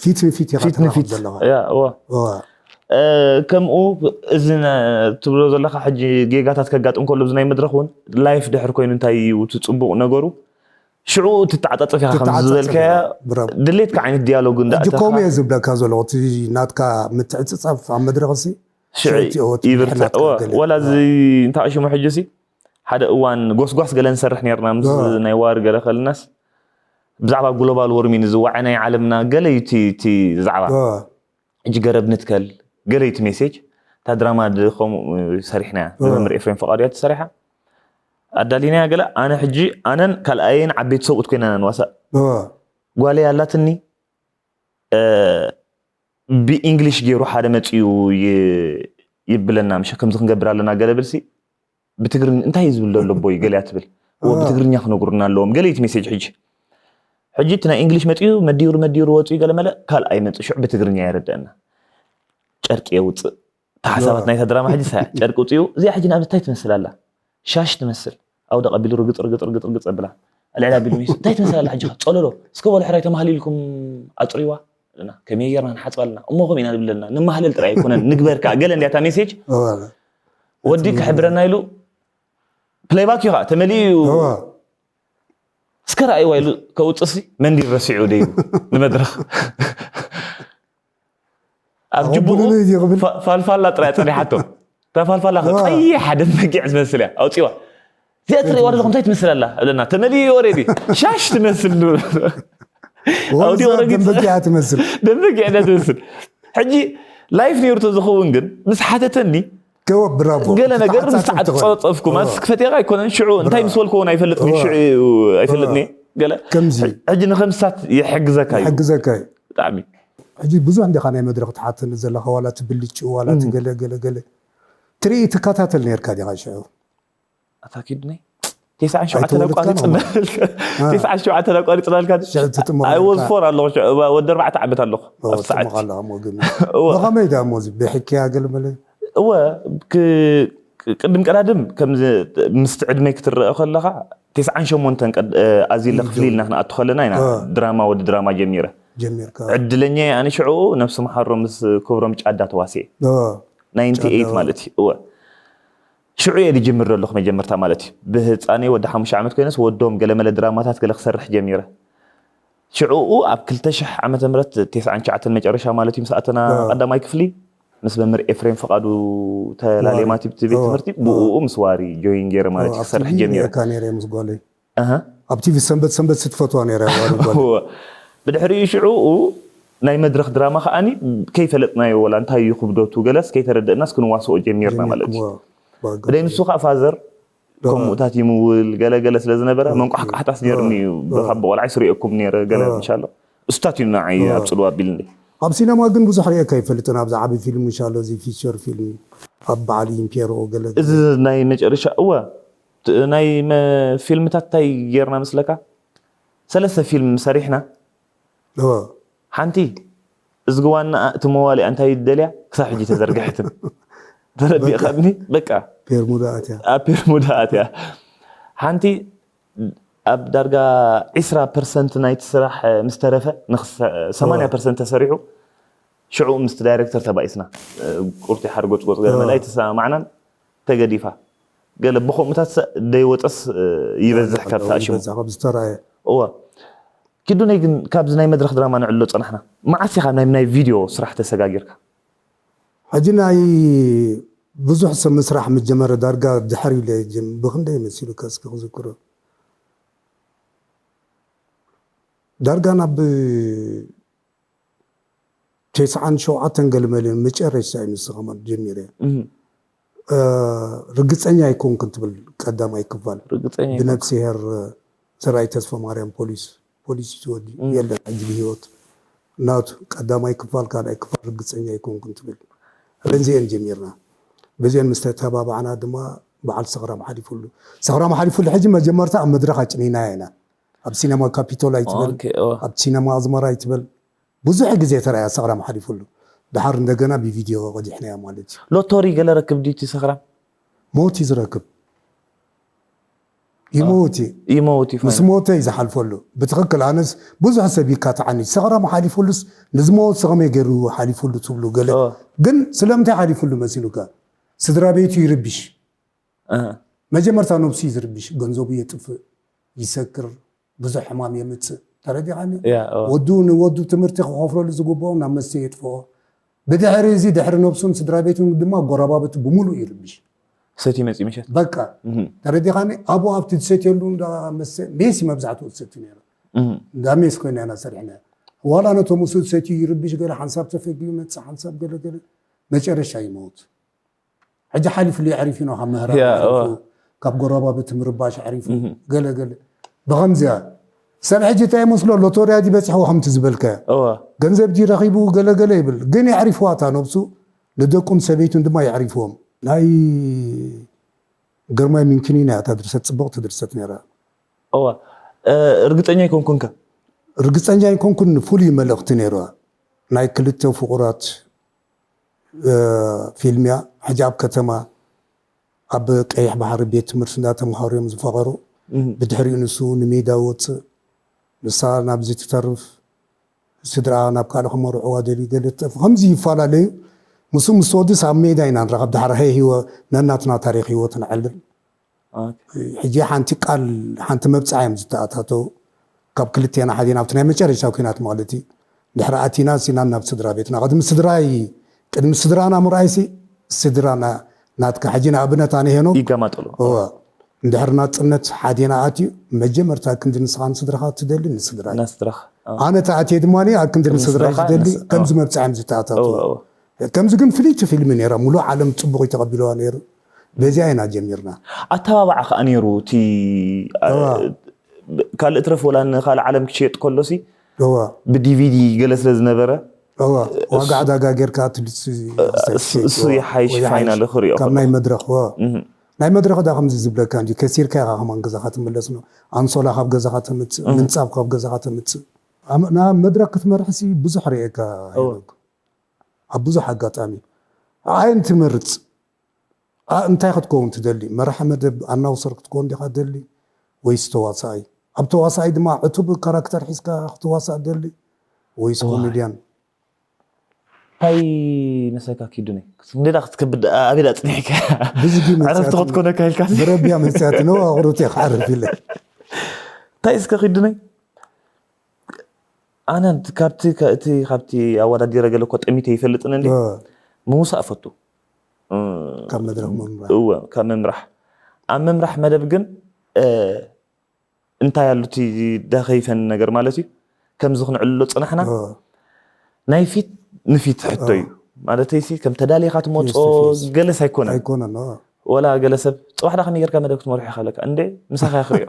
ፊት ንፊት ኢኻ ትራኸብ ዘለኻ ከምኡ እዚ ትብሎ ዘለካ ሕጂ ጌጋታት ከጋጥም ከሎ እዚ ናይ መድረክ እውን ላይፍ ድሕር ኮይኑ እንታይ እዩ እቲ ፅቡቅ ነገሩ ሽዑ ትተዓፃፀፍ ኢኻ ከም ዝበልካያ ድሌትካ ዓይነት ዲያሎግ እንዳ ሕጂ ከምኡ እየ ዝብለካ ዘለኹ እቲ ናትካ ምትዕፅፃፍ ኣብ መድረኽ ሲ ሽዑ ይብርትዕ ወላ እዚ እንታይ ሽሙ ሕጂ ሲ ሓደ እዋን ጎስጓስ ገለ ንሰርሕ ነርና ምስ ናይ ዋር ገለ ከልናስ ብዛዕባ ግሎባል ዎርሚን ዝዋዐ ናይ ዓለምና ገለ እዩ እቲ ዛዕባ ሕጂ ገረብ ንትከል ገለ እዩ እቲ ሜሴጅ እታ ድራማ ከምኡ ሰሪሕናያ መምህር ኤፍሬም ፈቃዱ እያ ትሰሪሓ ኣዳሊናያ ገለ ኣነ ሕጂ ኣነን ካልኣየን ዓበይቲ ሰብኡት ኮይና ኢና ንዋሳእ ጓለይ ኣላትኒ ብኢንግሊሽ ገይሩ ሓደ መፅኡ ይብለና ምሽ ከምዚ ክንገብር ኣለና ገለ ብልሲ ብትግርኛ እንታይ እዩ ዝብል ዘሎ ኣቦይ ገለ እያ ትብል እዎ ብትግርኛ ክነግሩና ኣለዎም ገለ እዩ እቲ ሜሴጅ ሕጂ ሕጂ እቲ ናይ ኢንግሊሽ መፅኡ መዲሩ መዲሩ ወፅኡ ገለ መለ ካልኣይ መፅእ ሽዑ ብትግርኛ የረድአና ጨርቂ የውፅእ እታ ሓሳባት ናይታ ድራማ ሕጂ ሳያ ጨርቂ ውፅኡ እዚኣ ሕጂ ንኣብነት እንታይ ትመስል ኣላ ሻሽ ትመስል ኣውዳ ቀቢሉ ርግፅ ርግፅ ርግፅ ርግፅ ኣብላ ኣልዕል ኣቢሉ ሚስ እንታይ ትመስል ኣላ ሕጂ ጸለሎ እስከ በሉ ሕራይ ተማህሊልኩም ኣፅርዋ ኣለና ከመይ ጌርና ንሓፅባ ኣለና እሞ ከም ኢና ንብል ኣለና ንማህለል ጥራይ ኣይኮነን ንግበር ከዓ ገለ እንዲያታ ሜሴጅ ወዲ ክሕብረና ኢሉ ፕሌይባክ እዩ ከዓ ተመሊኡ እዩ እስከ ረኣይዋ ኢሉ ከውፅእሲ መንዲል ረሲዑ ደይቡ ንመድረኽ ኣብ ጅቡኡ ፋልፋላ ጥራይ ፀኒሓቶ እታ ፋልፋላ ቀይሕ ሓደ መጊዕ ዝመስል እያ ኣውፂዋ እዚኣ ትርእዋ ዘለኹም እንታይ ትመስል ኣላ እብለና ተመሊኡ ኦሬዲ ሻሽ ትመስል ኣውዲኦ ረጊፅ ትመስል ደንበጊዕ እያ ትመስል ሕጂ ላይፍ ነይሩ ተዝኸውን ግን ምስ ሓተተኒ ገወ ብራቮ ገለ ነገር ምስ ተዓጻጽም ትኾን። ተዓጸጸፍኩ ማስ ክፈትየካ ኣይኮነን ሽዑ እንታይ ምስ በልክዎ ኣይፈልጥኒ ሽዑ ኣይፈልጥኒ ገለ ከምዚ ሕጂ ንኸምሳት ይሕግዘካ እዩ ሕግዘካ እዩ ብጣዕሚ ሕጂ ብዙሕ እንዲኻ ናይ መድረክ ትሓተኒ ዘለኻ ዋላ ትብልጭ ዋላ ትገለ ገለ ገለ ትርኢ ትከታተል ነርካ ዲኻ ሽዑ ኣታኪድኒ ተስዓን ሸውዓተን ኣይተወለድካን ኣቋሪፅና ተስዓን ሸውዓተን ኣቋሪፅናልካ ሽዑ ትጥመቕ I was ነርካ። four ኣለኹ ሽዑ ወደር ባዕተ ዓመት ኣለኹ ኣብ ሰዓት ትጥመቕ ኣለኻ ሞግን ብኸመይ ዳ ሞዚ ብሕክያ ገለ መለ እወ ክ- ቅድም ቀዳድም ከምዚ ምስቲ ዕድመይ ክትረአ ከለኻ ተስዓን ሸሞንተን ቀድ- ኣዚለ ክፍሊ ኢልና ክንኣቱ ከለና ኢና ድራማ ወዲ ድራማ ጀሚረ ጀሚርካ ዕድለኛ ኣነ ሽዑ ነብሲ መሓሮ ምስ ክብሮም ጫዳ ተዋስየ ኦ፣ ናይንቲ ኤይት ማለት እዩ እወ ሽዑ እየ ዝጅምር ዘለኹ መጀመርታ ማለት እዩ ብህፃነይ ወዲ ሓሙሽተ ዓመት ኮይነስ ወዶም ገለመለ ድራማታት ገለ ክሰርሕ ጀሚረ ሽዑኡ ኣብ ክልተ ሽሕ ዓመተ ምህረት ተስዓን ትሽዓተን መጨረሻ ማለት እዩ ምስ ኣተና ቀዳማይ ክፍሊ ምስ መምህር ኤፍሬም ፍቓዱ ተላለየ ማለት እዩ እቲ ቤት ትምህርቲ ብኡ ምስ ዋሪ ጆይን ገይረ ማለት እዩ ክሰርሕ ጀሚረ ካ ነረ ምስ ጓለይ ኣሃ ኣብ ቲቪ ሰንበት ሰንበት ስትፈትዋ ነረ ዋሪ ጓል እወ። ብድሕሪኡ ሽዑኡ ናይ መድረኽ ድራማ ከዓኒ ከይፈለጥናዮ ወላ እንታይ እዩ ክብደቱ ገለስ ከይተረደእናስ ክንዋስኦ ጀሚርና ማለት እዩ ብደይ ንሱ ከዓ ፋዘር ከምኡታት ይምውል ገለገለ ስለ ዝነበረ መንቋሕቋሕታስ ነርኒ እዩ ካብ ብቆልዓይ ስሪኦኩም ነረ ገለ እንሻሎ እሱታት እዩ ንዓይ ኣብ ፅልዋ ኣቢልኒ ኣብ ሲነማ ግን ብዙሕ ርእየካ ይፈልጥን ኣብዚ ዓቢ ፊልም እንሻሎ እዚ ፊቸር ፊልም ኣብ በዓል ኢምፔሮ ገለ እዚ ናይ መጨረሻ እወ ት- ናይ መ- ፊልምታት እንታይ ጌርና መስለካ ሰለስተ ፊልም ሰሪሕና እወ ሓንቲ እዝግዋና እቲ መዋሊኣ እንታይ ደልያ ክሳብ ሕጂ ተዘርግሐትን ተረዲእኻኒ በቃ ፔርሙዳ ኣትያ ኣብ ፔርሙዳ ኣትያ ሓንቲ ኣብ ዳርጋ ዒስራ ፐርሰንት ናይቲ ስራሕ ምስ ተረፈ ን ሰማንያ ፐርሰንት ተሰሪሑ ሽዑ ምስቲ ዳይሬክተር ተባኢስና ቁርቲ ሓርጎፅጎፅ ገለ መለ ኣይተሰማማዕናን ተገዲፋ ገለ ብከምኡታት ደይወፀስ ይበዝሕ ካብ ተኣሽሙ ካብ ዝተራየ እወ ኪዱነይ ግን ካብዚ ናይ መድረክ ድራማ ንዕሎ ፀናሕና መዓስ ኢኻ ናይ ናይ ቪድዮ ስራሕ ተሰጋጊርካ ሕጂ ናይ ብዙሕ ሰብ ምስራሕ ምጀመረ ዳርጋ ድሕር ኢለ ጅም ብክንደይ መሲሉ ከስኪ ክዝክሮ ዳርጋ ናብ ተስዓን ሸውዓተን ገለመልን መጨረሻ እዩ ንሱ ከማን ጀሚረ ርግፀኛ ኣይኮንኩን ትብል ቀዳማይ ክፋል ርግፀኛ ብነብስሄር ዘርኣይ ተስፋ ማርያም ፖሊስ ፖሊስ ትወዲ የለን ሕጂ ብሂወት ናቱ ቀዳማይ ክፋል ካልኣይ ክፋል ርግፀኛ ኣይኮንኩን ትብል በዚአን ጀሚርና በዚአን ምስ ተተባባዕና ድማ በዓል ሰኽራም ሓሊፉሉ ሰኽራም ሓሊፉሉ ሕጂ መጀመርታ ኣብ መድረኽ ኣጭኒና ኢና ኣብ ሲነማ ካፒቶል ኣይትበል ኣብ ሲነማ ኣዝመራ ኣይትበል ብዙሕ ግዜ ተራእያ ሰኽራም ሓሊፉሉ ድሓር እንደገና ብቪድዮ ቀዲሕናያ ማለት እዩ ሎቶሪ ገለ ረክብ ድዩ እቲ ሰኽራም ሞት እዩ ዝረክብ ይሞት እዩ ይመውት እዩ ምስ ሞተ እዩ ዝሓልፈሉ ብትኽክል ኣነስ ብዙሕ ሰብ ይካትዓኒ ሰኽራም ሓሊፉሉስ ንዝመወት ሰኸመይ ገይሩ ሓሊፉሉ ትብሉ ገለ ግን ስለምንታይ ሓሊፉሉ መሲሉካ ስድራ ቤቱ ይርብሽ መጀመርታ ነብሱ እዩ ዝርብሽ ገንዘቡ የጥፍእ ይሰክር ብዙሕ ሕማም የምፅእ ተረዲኻኒ ወዱ ንወዱ ትምህርቲ ክኸፍለሉ ዝግብኦ ናብ መስተ የጥፍኦ ብድሕሪ እዚ ድሕሪ ነብሱን ስድራ ቤቱን ድማ ጎረባብቲ ብምሉእ ይርብሽ ሰቲ መፂ ምሸት በቃ ተረዲኻኒ ኣብኡ ኣብቲ ዝሰትየሉ እንዳ መስተ ሜሲ መብዛሕትኡ ዝሰቲ ነይሩ እንዳ ሜስ ኮይና ኢና ሰሪሕና ዋላ ነቶም ውሱ ዝሰትዩ ይርብሽ ገለ ሓንሳብ ተፈጊ ይመፅእ ሓንሳብ ገለገለ መጨረሻ ይመውት ሕጂ ሓሊፍሉ የዕሪፍ ኢና ካብ ምህራ ካብ ጎረባብቲ ምርባሽ ኣዕሪፉ ገለገለ ብኸምዚያ ሰብ ሕጂ እንታይ መስሎ ሎቶርያ ዲ በፂሕዎ ከምቲ ዝበልከ ገንዘብ ዲ ረኺቡ ገለገለ ይብል ግን የዕሪፍዋ እታ ነብሱ ንደቁን ሰበይቱን ድማ የዕሪፍዎም ናይ ግርማይ ሚንኪኒ ናይ ኣታ ድርሰት ፅቡቕቲ ድርሰት ነይራ እዋ ርግፀኛ ኣይኮንኩን ከ ርግፀኛ ኣይኮንኩን ፍሉይ መልእኽቲ ነይርዋ ናይ ክልተ ፍቑራት ፊልም እያ ሕጂ ኣብ ከተማ ኣብ ቀይሕ ባሕሪ ቤት ትምህርቲ እንዳተምሃሩ እዮም ዝፈቐሩ ብድሕሪኡ ንሱ ንሜዳ ወፅእ ንሳ ናብዚ ትተርፍ ስድራ ናብ ካልእ ክመርዕዋ ደልዩ ገለ ትጠፍ ከምዚ ይፈላለዩ ምስ ምስ ወድስ ኣብ ሜዳ ኢና ንረኸብ ድሓር ሀይ ህይወ ነናትና ታሪክ ህይወት ንዕልል ሕጂ ሓንቲ ቃል ሓንቲ መብፅዓ እዮም ዝተኣታተው ካብ ክልቴና ሓዲና ኣብቲ ናይ መጨረሻ ኩናት ማለት እዩ ድሕሪ ኣቲና ሲና ናብ ስድራ ቤትና ቅድሚ ስድራይ ቅድሚ ስድራና ምርኣይሲ ስድራና ናትካ ሕጂ ንኣብነት ኣነ ሄኖ ይገማጠሉ እንድሕር ናፅነት ሓዴና ኣትዩ መጀመርታ ክንዲ ንስኻን ስድራኻ ትደሊ ንስድራይ ናስድራኻ ኣነ ተኣትየ ድማ ኣብ ክንዲ ንስድራይ ዝደሊ ከምዚ መብፅዓ እዮም ዝተኣታተው ከምዚ ግን ፍልይቲ ፊልም ነይራ፣ ሙሉእ ዓለም ጽቡቕ እዩ ተቐቢልዋ ነይሩ። በዚኣ ኢና ጀሚርና። ኣተባባዓ ከዓ ነይሩ። እቲ ካልእ ትረፍ ወላ ንካልእ ዓለም ክሸየጥ ከሎሲ እዋ ብዲቪዲ ገለ ስለ ዝነበረ እዋ ዋጋ ዕዳጋ ጌርካ እሱ ይሓይሽ ፋይናል ክሪኦ ካብ ናይ መድረኽ ናይ መድረኽ ዳ ከምዚ ዝብለካ እንዲ ከሲርካ ኢኻ ከማን ገዛኻ ትምለስ ነው። ኣንሶላ ካብ ገዛኻ ተምፅእ፣ ምንፃፍ ካብ ገዛኻ ተምፅእ። ናብ መድረኽ ክትመርሕሲ ብዙሕ ርእየካ ኣብ ብዙሕ ኣጋጣሚ ኣየን ትመርፅ? እንታይ ክትከውን ትደሊ? መራሒ መደብ ኣናውሰር ክትከውን ዲኻ ትደሊ ወይስ ተዋሳኣይ? ኣብ ተዋሳኣይ ድማ ዕቱብ ካራክተር ሒዝካ ክትዋሳእ ትደሊ ወይስ ኮሜድያን? ታይ ነሰካ ኪዱኒ እንዴዳ ክትከብድ ኣቤዳ ጽኒሕካ ብዙ ጊዜ ዕረፍቲ ክትኮነካ ኢልካ ብረቢያ መጽያት ነው ኣቕሩት ክዓርፍ ኢለ ታይ እስከ ኪዱነይ ኣነ ካብቲ እቲ ካብቲ ኣወዳዲረ ገለ እኮ ጠሚተ ይፈልጥን እንዲ ምውሳእ እፈቱ ካብ መድረክ ምምራሕ እወ ካብ ምምራሕ ኣብ ምምራሕ መደብ ግን እንታይ ኣሉ እቲ ዳኸይፈን ነገር ማለት እዩ ከምዚ ክንዕልሎ ፅናሕና ናይ ፊት ንፊት ሕቶ እዩ ማለተይሲ ከም ተዳሊኻ ትመፆ ገለስ ኣይኮነን ኣይኮነን ወላ ገለ ሰብ ፅባሕ ዳ ከመይ ጌርካ መደብ ክትመርሑ ኢኻ ለካ እንዴ ምሳኻ ክሪኦ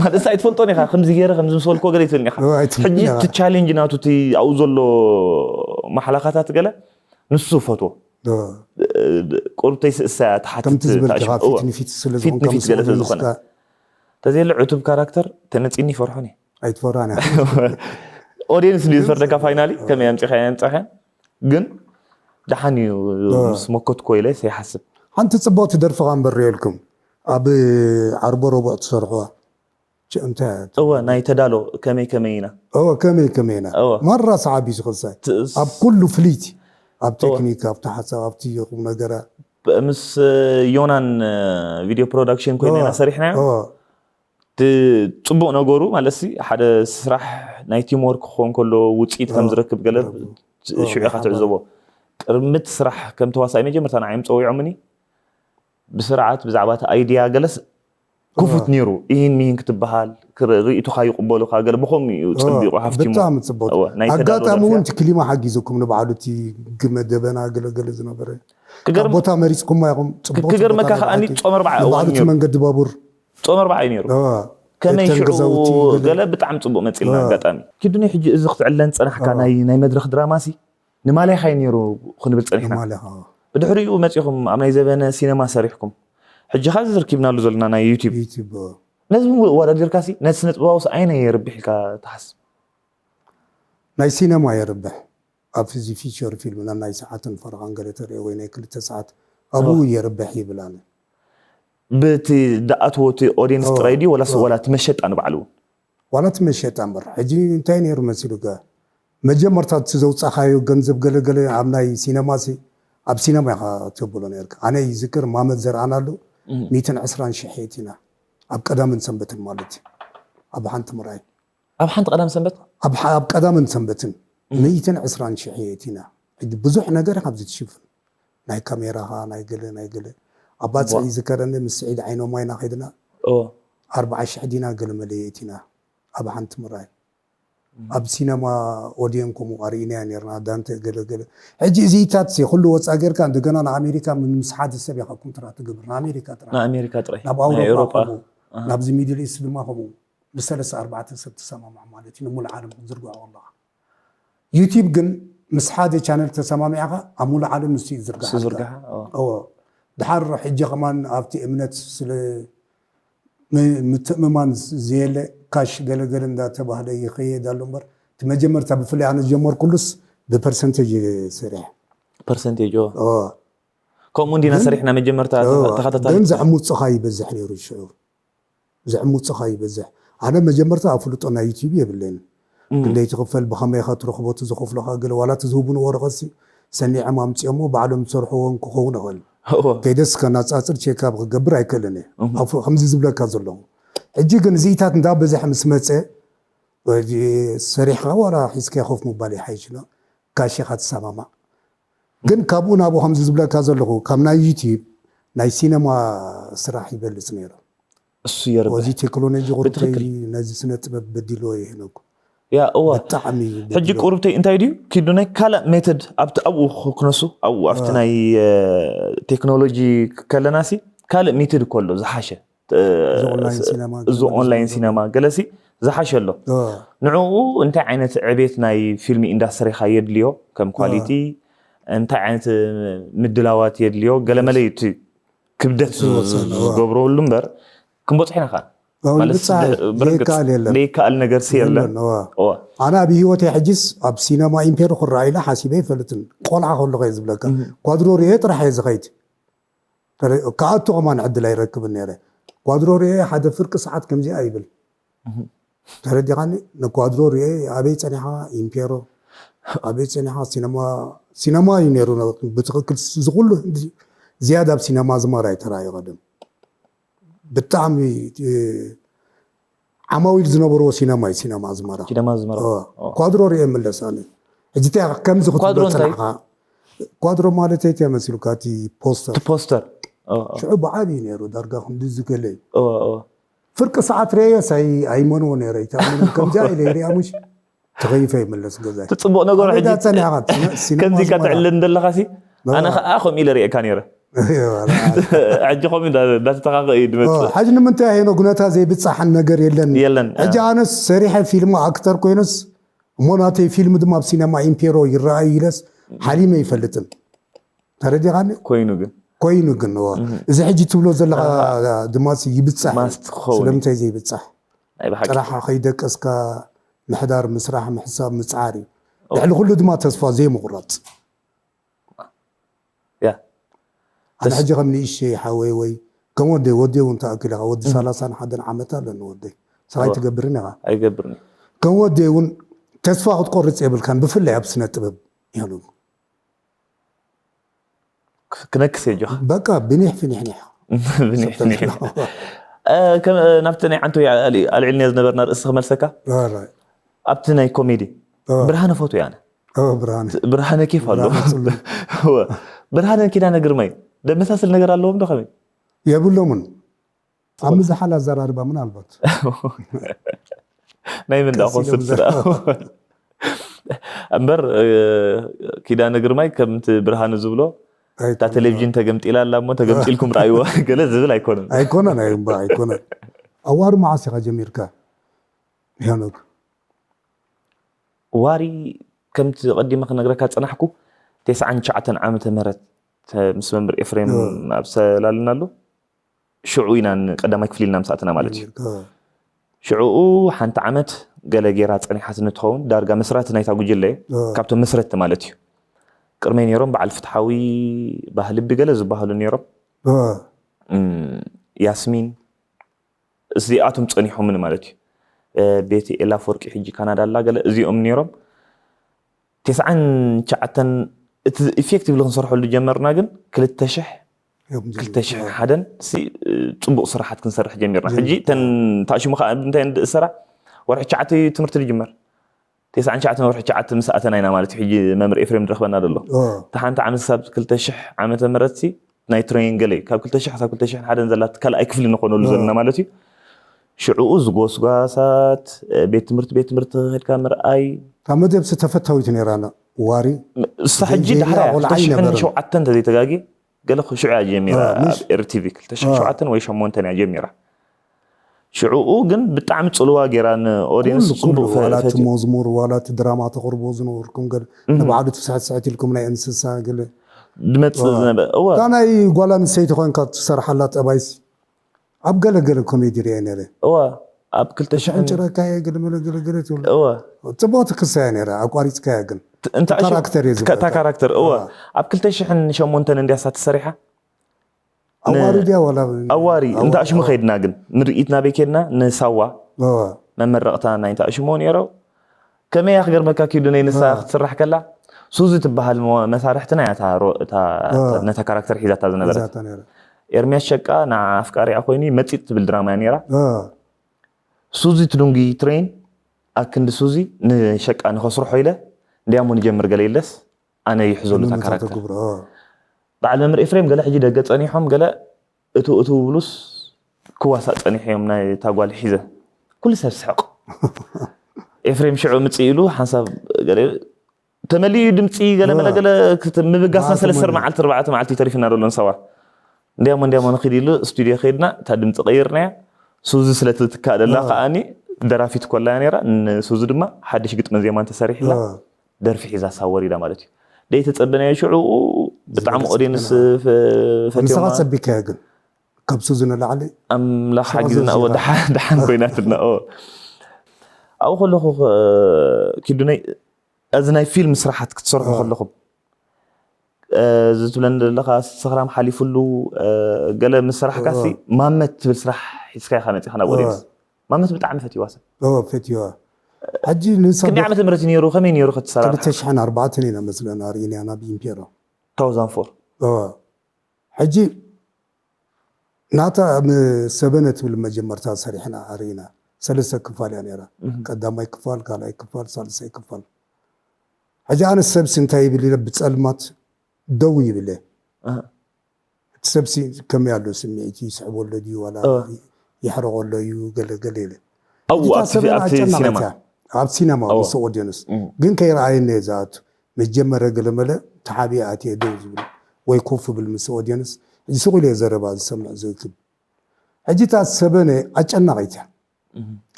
ማለት ኣይትፈልጦን ኢኻ ከምዚ ገይረ ከምዚ ምስ በልኮ ገለ ይትብልኒ ኢኻ ሕጂ እቲ ቻሌንጅ ናቱ እቲ ኣብኡ ዘሎ ማሓላኻታት ገለ ንሱ ፈትዎ ቁሩብተይ ስእሳ እያ ትሓትት ከምቲ ዝበልካ ፊት ንፊት ስለ ዝኾንካ ፊት ንፊት ገለ ስለ ዝኾነ ተዘየለ ዕቱብ ካራክተር ተነፂኒ ይፈርሖን እየ ኣይትፈራን እያ ኦዲየንስ ድዩ ዝፈርደካ ፋይናሊ ከመይ ኣምፂኻ የምፃኸ ግን ደሓን እዩ ምስ መኮትኮ ኢለ ይሓስብ ሓንቲ ፅቡቅቲ ደርፍኻ እምበር ሪኤልኩም ኣብ ዓርቦ ረቡዕ ትሰርሕዋ እንታይ እወ ናይ ተዳሎ ከመይ ከመይ ኢና እወ ከመይ ከመይ ኢና እወ ማራ ሰዓብ እዩ ዝኽሳይ ትእስ- ኣብ ኩሉ ፍልይቲ ኣብ ቴክኒክ ኣብቲ ሓሳብ ኣብቲ ቁም ነገራ ብ- ምስ ዮናን ቪድዮ ፕሮዳክሽን ኮይነ ኢና ሰሪሕናዮ እወ እቲ ፅቡቅ ነገሩ ማለት ሲ ሓደ ስራሕ ናይ ቲምወርክ ክኸውን ከሎ ውፅኢት ከም ዝረክብ ገለ ሽዑ ኢኻ ትዕዘቦ ቅድሚ እቲ ስራሕ ከም ተዋሳኢ መጀመርታ ንዓዮም ፀዊዖምኒ ብስርዓት ብዛዕባ እቲ ኣይድያ ገለስ ክፉት ነይሩ ኢሂን ሚሂን ክትበሃል ርእይቶኻ ይቕበሉኻ ገለ ብኸምኡ እዩ ፀቢቑ ሃፍቲሙ ብጣዕሚ ፅቡቅ ኣጋጣሚ እውን እቲ ክሊማ ሓጊዙኩም ንባዕሉ እቲ ግመ ደበና ገለገለ ዝነበረ ካብ ቦታ መሪፅኩማ ኢኹም ክገርመካ ከዓኒ ፆም ኣርባዓ እዋን ነይሩ መንገዲ ባቡር ፆም ኣርባዓ እዩ ነይሩ ከመይ ሽዑ ገለ ብጣዕሚ ፅቡቅ መፂልና ኣጋጣሚ ኪዱኒ ሕጂ እዚ ክትዕለን ፀናሕካ ናይ መድረክ ድራማ ሲ ንማልያኻ እዩ ነይሩ ክንብል ፀኒሕና። ንማልያኻ። ብድሕሪኡ መፂኹም ኣብ ናይ ዘበነ ሲነማ ሰሪሕኩም። ሕጂ ኸዚ ዝርኪብናሉ ዘለና ናይ ዩቲብ። ዩቲብ። ነዚ እውን ወዳዲርካሲ ነቲ ስነ ጥበባውስ ኣየናይ የርብሕ ኢልካ ትሓስብ? ናይ ሲነማ የርብሕ። ኣብ እዚ ፊቸር ፊልም ናይ ሰዓትን ፈረቓን ገለ ተሪኦ ወይ ናይ ክልተ ሰዓት ኣብኡ የርብሕ ይብል ኣነ። ብቲ ድኣትዎ እቲ ኦድየንስ ጥራይ ድዩ ወላስ ዋላ እቲ መሸጣ ንባዕሉ እውን? ዋላ እቲ መሸጣ እምበር ሕጂ እንታይ ነይሩ መሲሉካ መጀመርታ እቲ ዘውፃእካዮ ገንዘብ ገለገለ ኣብ ናይ ሲነማ ሲ ኣብ ሲነማ ኢኻ ተብሎ ነርካ ኣነ ይዝክር ማመት ዘርኣና ኣሎ ሚትን ዕስራን ሽሕ የእቲና ኣብ ቀዳምን ሰንበትን ማለት እዩ ኣብ ሓንቲ ምርኣይ ኣብ ሓንቲ ቀዳም ሰንበት ኣብ ቀዳምን ሰንበትን ሚትን ዕስራን ሽሕ የእቲና ሕጂ ብዙሕ ነገር ኢኻ ኣብዚ ትሽፍን ናይ ካሜራኻ ናይ ገለ ናይ ገለ ኣባፅዕ ይዝከረኒ ምስ ስዒድ ዓይኖማይና ከይድና ኣርባዓ ሽሕ ዲና ገለ መለ የእቲና ኣብ ሓንቲ ምርኣይ ኣብ ሲነማ ኦድየን ከምኡ ኣርኢናያ ነርና ዳንተ ገለገለ ሕጂ እዚኢታት ኩሉ ወፃ ጌርካ እንደገና ንኣሜሪካ ምስ ሓደ ሰብ ኢኻ ኮንትራት ትገብር ንኣሜሪካ ጥራይ ንኣሜሪካ ጥራይ ናብ ኣውሮፓ ከምኡ ናብዚ ሚድል ኢስት ድማ ከምኡ ንሰለስተ ኣርባዕተ ሰብ ትሰማማዕ ማለት እዩ ንሙሉ ዓለም ክትዝርግሖ ከለኻ ዩቲብ ግን ምስ ሓደ ቻነል ተሰማሚዕኻ ኣብ ሙሉ ዓለም ንሱ ይዝርግሓ ዝርግሓ ድሓር ሕጂ ከማን ኣብቲ እምነት ስለ ምትእምማን ዘየለ ካሽ ገለገለ እንዳተባህለ ይኸየድ ኣሎ እምበር እቲ መጀመርታ ብፍላይ ኣነ ዝጀመርኩሉስ ብፐርሰንቴጅ ሰሪሐ ፐርሰንቴጅ ከምኡ እንዲና ሰሪሕና መጀመርታ ተኸታታሊ ግን ዘዕሙፅኻ ይበዝሕ ነይሩ ሽዑ ዘዕሙፅኻ ይበዝሕ ኣነ መጀመርታ ኣፍልጦ ናይ ዩቲብ የብለይን ክንደይ ትኽፈል ብኸመይ ኢኻ ትረኽቦ እቲ ዝኸፍሎኻ ገለ ዋላ እቲ ዝህቡን ወረቐትሲ ሰኒዖም ኣምፅኦሞ ባዕሎም ዝሰርሕዎ እውን ክኸውን ይኽእል ከይደስ ከናፃፅር ቼካፕ ክገብር ኣይክእልን እየ ከምዚ ዝብለካ ዘለኹ ሕጂ ግን እዚኢታት እንዳበዝሐ ምስ መፀ ሰሪሕኻ ዋላ ሒዝካ ኮፍ ምባል ይሓይሽ ዶ ካሽ ኢኻ ትሰማማዕ ግን ካብኡ ናብኡ ከምዚ ዝብለካ ዘለኹ ካብ ናይ ዩቲብ ናይ ሲነማ ስራሕ ይበልፅ ነይሩ እሱ የርብሕ እዚ ቴክኖሎጂ ቁርተይ ነዚ ስነ ጥበብ በዲልዎ ይህነኩ ያ እዋ ብጣዕሚ ሕጂ ቁርብተይ እንታይ ድዩ ኪዱ ናይ ካልእ ሜተድ ኣብቲ ኣብኡ ክነሱ ኣብኡ ኣብቲ ናይ ቴክኖሎጂ ከለናሲ ካልእ ሜተድ እኮ ኣሎ ዝሓሸ እዚ ኦንላይን ሲነማ እዚ ኦንላይን ሲነማ ገለሲ ዝሓሸ ኣሎ ንዕኡ እንታይ ዓይነት ዕቤት ናይ ፊልም ኢንዳስትሪኻ የድልዮ ከም ኳሊቲ እንታይ ዓይነት ምድላዋት የድልዮ ገለመለ እዩ እቲ ክብደት ዝገብረሉ እምበር ክንበፅሖ ኢና ከዓ ዘይከኣል ነገር የለን ኣነ ኣብ ህይወት ሕጅስ ኣብ ሲነማ ኢምፔሮ ክረኣይለ ሓሲበ ይፈልጥን ቆልዓ ከለኹ እየ ዝብለካ ኳድሮ ርኤ ጥራሕ እየ ዝኸይድ ክኣቱ ከማን ዕድል ኣይረክብን ነረ ኳድሮ ርኤ ሓደ ፍርቂ ሰዓት ከምዚኣ ይብል ተረዲኻኒ ንኳድሮ ርኤ ኣበይ ፀኒኻ ኢምፔሮ ኣበይ ፀኒኻ ሲነማ ሲነማ እዩ ነሩ ብትክክል ዝኩሉ ዝያዳ ኣብ ሲነማ ዝማራ ይተራዩ ቀደም ብጣዕሚ ዓማዊል ዝነበርዎ ሲነማ እዩ ሲነማ ኣዝመራ ሲነማ ኣዝመራ ኳድሮ ርኤ ምለስ ኣነ ሕጂ እንታይ ከምዚ ክትብሎ ፀናሕካ ኳድሮ ማለት እንታይ መሲሉካ እቲ ፖስተር ፖስተር ሽዑ ብዓብዩ ነይሩ ዳርጋ ክንዲ ዝገለ እዩ ፍርቂ ሰዓት ርኤዮ ሳይ ኣይመንዎ ነይረ ይተኣምኑ ከምዚኣ ኢለ ሪኣ ሙሽ ተኸይፈ ይመለስ ገዛይ ትፅቡቕ ነገሩ ሕጂ ጸኒኻ ከምዚ ኢልካ ትዕልን ዘለኻ ሲ ኣነ ከዓ ከምኡ ኢለ ርእየካ ነይረ ሕጂ ከምኡ እንዳተተኻኸ እዩ ድመፅእ ሕጂ ንምንታይ ሄኖ ጉነታ ዘይብፃሕን ነገር የለን የለን ሕጂ ኣነስ ሰሪሐ ፊልም ኣክተር ኮይነስ እሞ ናተይ ፊልም ድማ ኣብ ሲነማ ኢምፔሮ ይረኣይ ኢለስ ሓሊመ ይፈልጥን ተረዲኻኒ ኮይኑ ግን ኮይኑ ግን እዚ ሕጂ ትብሎ ዘለካ ድማ ይብፃሕ ስለምንታይ ዘይብፃሕ ጥራሕ ከይደቀስካ ምሕዳር ምስራሕ ምሕሳብ ምፅዓር እዩ ልዕሊ ኩሉ ድማ ተስፋ ዘይምቁራፅ ኣነ ሕጂ ከም ንእሽተይ ሓወይ ወይ ከም ወደይ ወደይ እውን ተኣክል ኢኻ ወዲ ሰላሳን ሓደን ዓመት ኣለኒ ወደይ ሰብኣይ ትገብርን ኢኻ ኣይገብርን ከም ወደይ እውን ተስፋ ክትቆርፅ የብልካን ብፍላይ ኣብ ስነ ጥበብ ይህሉ ክነክስ የጆኻ በቃ ብኒሕ ፍኒሕኒሕ ናብቲ ናይ ዓንቶ ኣልዒልንዮ ዝነበርና ርእሲ ክመልሰካ ኣብቲ ናይ ኮሜዲ ብርሃነ ፎቶ ያነ ብርሃነ ኬፍ ኣሎ ብርሃነ ኪዳነ ግርማይ ደመሳስል ነገር ኣለዎም ዶ ከመይ የብሎምን ኣብ ምዝሓል ኣዘራርባ ምናልባት ናይ ምን ዳኹም ስድስራ እምበር ኪዳነ ግርማይ ከምቲ ብርሃኑ ዝብሎ እታ ቴሌቪዥን ተገምጢላ ኣላ እሞ ተገምጢልኩም ረኣይዋ ገለ ዝብል ኣይኮነን ኣይኮነን ኣይኮነን ኣዋሩ መዓስ ኢኻ ጀሚርካ ሄኖክ ዋሪ ከምቲ ቀዲመ ክነግረካ ዝጸናሕኩ ተስዓን ትሽዓተን ዓመተ ምህረት ምስ መምህር ኤፍሬም ኣብ ሰላልናሉ ሽዑ ኢና ንቀዳማይ ክፍሊ ኢልና ምስ ኣተና ማለት እዩ ሽዑኡ ሓንቲ ዓመት ገለ ጌራ ጸኒሓትኒ ትኸውን ዳርጋ መስራቲ ናይታ ጉጅለ እየ ካብቶም መስረትቲ ማለት እዩ ቅድመይ ነይሮም በዓል ፍትሓዊ ባህልቢ ገለ ዝበሃሉ ነይሮም ያስሚን እዚኣቶም ጸኒሖምኒ ማለት እዩ ቤቲ ኤላ ኣፈወርቂ ሕጂ ካናዳ ኣላ ገለ እዚኦም ነይሮም ተስዓን ትሽዓተን እቲ ኢፌክቲቭሊ ክንሰርሐሉ ጀመርና ግን ክልተ ሽሕ ክልተ ሽሕ ሓደን ጽቡቕ ስራሓት ክንሰርሕ ጀሚርና ሕጂ ተን ታሽሙ ከዓ እንታይ እንድእሰራ ወርሒ ትሽዓተ ትምህርቲ ዝጅመር ተስዓን ትሽዓተን ወርሒ ትሽዓተ ምስ ኣተና ኢና ማለት እዩ ሕጂ መምህር ኤፍሬም ዝረኽበና ዘሎ እታ ሓንቲ ዓመት ክሳብ ክልተ ሽሕ ዓመተ ምህረት ሲ ናይ ትሬኒንግ ገለ እዩ ካብ ክልተ ሽሕ ክሳብ ክልተ ሽሕን ሓደን ዘላ ካልኣይ ክፍሊ ንኾነሉ ዘለና ማለት እዩ ሽዕኡ ዝጎስጓሳት ቤት ትምህርቲ ቤት ትምህርቲ ከድካ ምርኣይ ካብ መደብ ተፈታዊት ነይራና ዋሪ እሳ ሕጂ ዳሕራ ክልተ ሽሕን ሸውዓተን ተዘይተጋጊ ገለ ሽዑ እያ ጀሚራ ኣብ ኤርቲቪ ክልተ ሽሕን ሸውዓተን ወይ ሸሞንተን እያ ጀሚራ ሽዕኡ ግን ብጣዕሚ ፅልዋ ገይራ ንኦዲየንስ ፅቡቅ ዋላት መዝሙር ዋላት ድራማ ተቅርቦ ዝነበርኩም ገለ ንባዕሉ ትስሕት ስሕት ኢልኩም ናይ እንስሳ ገለ ድመፅእ ዝነበረ እዋ እታ ናይ ጓል ኣንስተይቲ ኮይንካ ትሰርሓላ ጠባይሲ ኣብ ገለ ገለ ኮሜዲ ርአ ነረ እዋ ኣብ ክልተ ሽሕን ጭረካየ ገለ መለ ገለ ገለ ትብሉ እዋ ፅቡቅ ትክሳየ ነረ ኣቋሪፅካያ ግን ካራክተር እየ ዝብለካ ካራክተር እዋ ኣብ ክልተ ሽሕን ሸሞንተን እንድያሳ ትሰሪሓ ኣዋሪ ድያ ዋላ ኣዋሪ እንተ ኣሽሙ ከይድና ግን ምርኢት ናበይ ከድና ንሳዋ መመረቕታ ናይ እንተ ኣሽሞ ነይሮ ከመይ እያ ክገርመካ ኪዱ ናይ ንሳ ክትስራሕ ከላ ሱዚ ትበሃል መሳርሕትና እያ ነታ ካራክተር ሒዛታ ዝነበረት ኤርሚያስ ሸቃ ንዓ ኣፍቃሪኣ ኮይኑ መፂጥ ትብል ድራማ እያ ነይራ ሱዚ ትዱንጊ ትሬን ኣክንዲ ሱዚ ንሸቃ ንኸስርሖ ኢለ እንዲያሞ ንጀምር ገለ ኢለስ ኣነ ይሕዘሉ እታ ካራክተር በዓል መምህር ኤፍሬም ገለ ሕጂ ደገ ጸኒሖም ገለ እቱ እቱ ብሉስ ክዋሳእ ጸኒሑ እዮም ናይ እታ ጓል ሒዘ ኩሉ ሰብ ስሕቕ ኤፍሬም ሽዑ ምጽእ ኢሉ ሓንሳብ ገለ ተመሊኡ ድምፂ ገለ መለ ገለ ምብጋስና ሰለስተ መዓልቲ ኣርባዕተ መዓልቲ ተሪፍና ዘሎ ንሰባ እንዲያሞ እንዲያሞ ንኺድ ኢሉ ስቱዲዮ ከይድና እታ ድምፂ ቀይርናያ። ሱዚ ስለ ትትካእ ደላ ከዓኒ ደራፊት ኮላያ ነይራ። ንሱዚ ድማ ሓድሽ ግጥመ ዜማን ተሰሪሕላ ደርፊ ሒዛ ሳብ ወሪዳ ማለት እዩ። ደይ ተጸበናዮ ሽዑ ብጣዕሚ ኦዲየንስ ፈትዮማ። ጸቢካዮ ግን ካብ ሱዚ ንላዕሊ ኣምላኽ ሓጊዝና ደሓን ኮይናትና። ኣብኡ ከለኹ ኪዱነይ እዚ ናይ ፊልም ስራሓት ክትሰርሑ ከለኹም እዚ ትብለኒ ዘለኻ ስኽራም ሓሊፉሉ ገለ ምስ ሰራሕካሲ ማመት ትብል ስራሕ ሒዝካ ኢኻ መፂኻ ናብ ኦዲየንስ። ማመት ብጣዕሚ ፈትዋ ሰብ ፈትዋ። ሕጂ ንሳ ክንደይ ዓመተ ምህረት ነይሩ? ከመይ ነይሩ ክትሰራ? ክልተ ሽሕን ኣርባዕተን ኢና መስለና ርኢናያ ናብ ኢምፔሮ። ታውዛን ፎር ሕጂ ናታ ሰበነ ትብል መጀመርታ ሰሪሕና ኣርኢና። ሰለስተ ክፋል እያ ነይራ። ቀዳማይ ክፋል፣ ካልኣይ ክፋል፣ ሳልሳይ ክፋል። ሕጂ ኣነ ሰብሲ እንታይ ይብል ኢለ ብጸልማት ደው ይብል እየ። እቲ ሰብሲ ከመይ ኣሎ ስምዒት ይስዕቦ ኣሎ ድዩ ዋላ ይሕረቆ ኣሎ እዩ ገለ ገለ ኢለ። ኣብኡ ኣብቲ ኣብቲ ሲነማ ኣብ ሲነማ ምስ ኦዲየንስ ግን ከይረኣየኒ እየ ዝኣቱ። መጀመርያ ገለመለ ተሓቢኣ ኣትየ ደው ዝብል ወይ ኮፍ ብል ምስ ኦዲየንስ ሕጂ ስቕ ኢለ ዘረባ ዝሰምዕ ዝእክብ። ሕጂ እታ ሰበነ ኣጨናቒት እያ።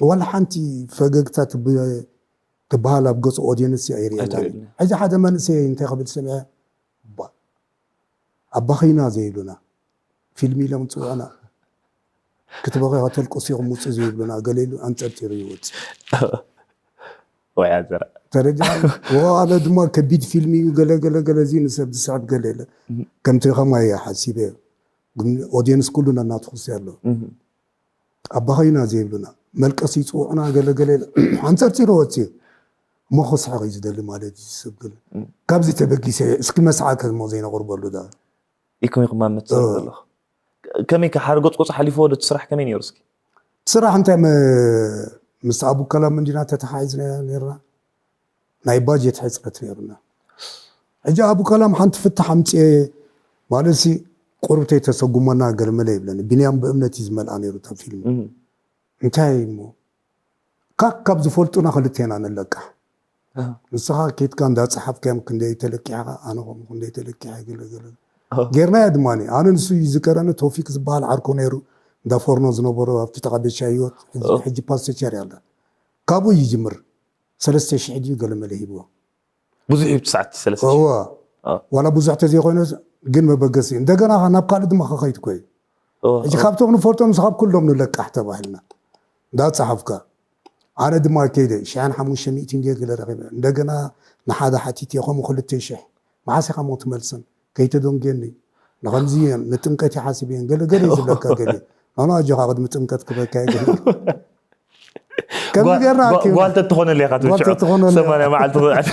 ዋላ ሓንቲ ፈገግታ ትብ- ትበሃል ኣብ ገጹ ኦዲየንስ እያ ይርእየና። ኣይትርእየኒ። ሕጂ ሓደ መንእሰይ እንታይ ክብል ሰሚዐ፣ "ባ- ኣባኺና ዘይብሉና ፊልም ኢሎም ጽውዕና ክትበኺ ከተልቅሱ ኢኹም ውጹ ዘይብሉና" ገለ ኢሉ ኣንጸርጢሩ ይወጽእ። ወይ ኣዘራ ተረዲኻ? ወ ኣለ ድማ ከቢድ ፊልም እዩ ገለ ገለ ገለ እዚ ንሰብ ዝስዕብ ገለ የለ። ከምቲ ከማይ እየ ሓሲበ። ግን ኦዲየንስ ኩሉ ነናቱ ክሲ ኣሎ። ኣባኸይና ዘይብሉና መልቀስ ይፅውዑና ገለገለ ሓንፀርፂሩ ወፅዩ እሞ ክስሕቕ እዩ ዝደሊ ማለት እዩ ዝስብ ግን ካብዚ ተበጊሰ እስኪ መስሓቅ ከሞ ዘይነቕርበሉ ዳ ኢኩም ኢኩም ማመት ዘለኹ ከመይ ከ ሓደ ጎፅጎፅ ሓሊፍዎ ዶ እቲ ስራሕ ከመይ ነይሩ እስኪ ስራሕ እንታይ ምስ ኣቡ ከላም እንዲና ተተሓሒዝና ነርና ናይ ባጀት ሕፅረት ነይሩና ሕጂ ኣቡ ከላም ሓንቲ ፍታሕ ኣምፅኤ ማለት ሲ ቁርብተይ ተሰጉመና ገለመለ ይብለኒ ቢንያም ብእምነት እዩ ዝመልኣ ነይሩ እታ ፊልም እንታይ እሞ ካብ ካብ ዝፈልጡና ክልቴና ንለቃሕ ንስኻ ኬትካ እንዳፀሓፍካዮም ክንደይ ተለቂሕኻ ኣነ ከምኡ ክንደይ ተለቂሐ ገለገለ ጌርናዮ ድማ ኣነ ንሱ ይዝከረኒ ቶፊክ ዝበሃል ዓርኮ ነይሩ እንዳ ፎርኖ ዝነበሩ ኣብቲ ተቐቤሻ ህይወት ሕጂ ፓስቸር ያለ ካብኡ ይጅምር ሰለስተ ሽሕ ድዩ ገለመለ ሂብዎ ብዙሕ እዩ ሰዓት ሰለስተ እዋ ዋላ ብዙሕ ተዘይኮይነ ግን መበገሲ እንደገና ናብ ካልእ ድማ ከኸይድ ኮይ ሕጂ ካብቶም ንፈልጦም ካብ ኩሎም ንለቃሕ ተባሂልና እንዳፀሓፍካ ኣነ ድማ ከይደ ሽሕን ሓሙሽተ ሚእቲ እንድየ ገለ ረኺበ እንደገና ንሓደ ሓቲት እየ ከምኡ ክልተ ሽሕ መዓስ ኢኻ ሞ ትመልሰን ከይተደንጉየኒ ንኸምዚ እየን ንጥምቀት ይሓስብ እየን ገለ ገለ ዝብለካ ገለ ኖኖ ኣጆኻ ቅድሚ ጥምቀት ክበካ እየ ገለ ከምዚ ጌርና ጓል ተትኾነለ ኢኻ ትብል ሽዑ ሰማንያ መዓልቲ ክውዕል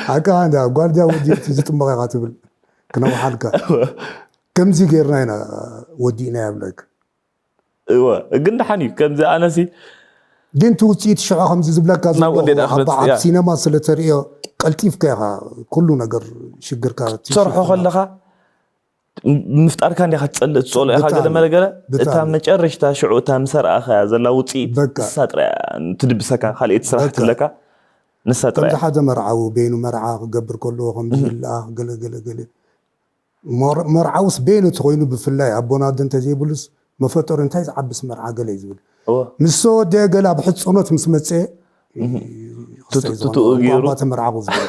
ሓቃ እንዳ ጓል ድያ ወዲ እቲ ዝጥመቕ ኢኻ ትብል ክነውሓልካ ከምዚ ጌርና ኢና ወዲእና ይብለክ እወ ግን ደሓን እዩ ከምዚ ኣነሲ ግን እቲ ውፅኢት ሽዑ ከምዚ ዝብለካ ዘሎ ኣብ ሲነማ ስለተርእዮ ቀልጢፍካ ኢኻ ኩሉ ነገር ሽግርካ ትሰርሖ ከለኻ ምፍጣርካ እንዲኻ ትፀልእ ትፀልኦ ኢኻ ገለ መለ ገለ እታ መጨረሽታ ሽዑ እታ ምሰ ረኣኻያ ዘላ ውፅኢት እሳ ጥራያ ትድብሰካ ካልእ ትስራሕ ትብለካ ንሳ ጥራያ ሓደ መርዓዊ በይኑ መርዓ ክገብር ከለዎ ከምዚ ይልኣኽ ገለ ገለ ገለ መርዓውስ በይኑ ተኮይኑ ብፍላይ ኣቦና ኣደ እንተዘይብሉስ መፈጠሩ እንታይ ዝዓብስ መርዓ ገለ እዩ ዝብል ምስ ተወደአ ገለ ኣብ ሕፅኖት ምስ መፀ ትትኡ ገይሩ ተመርዓቑ ዝብል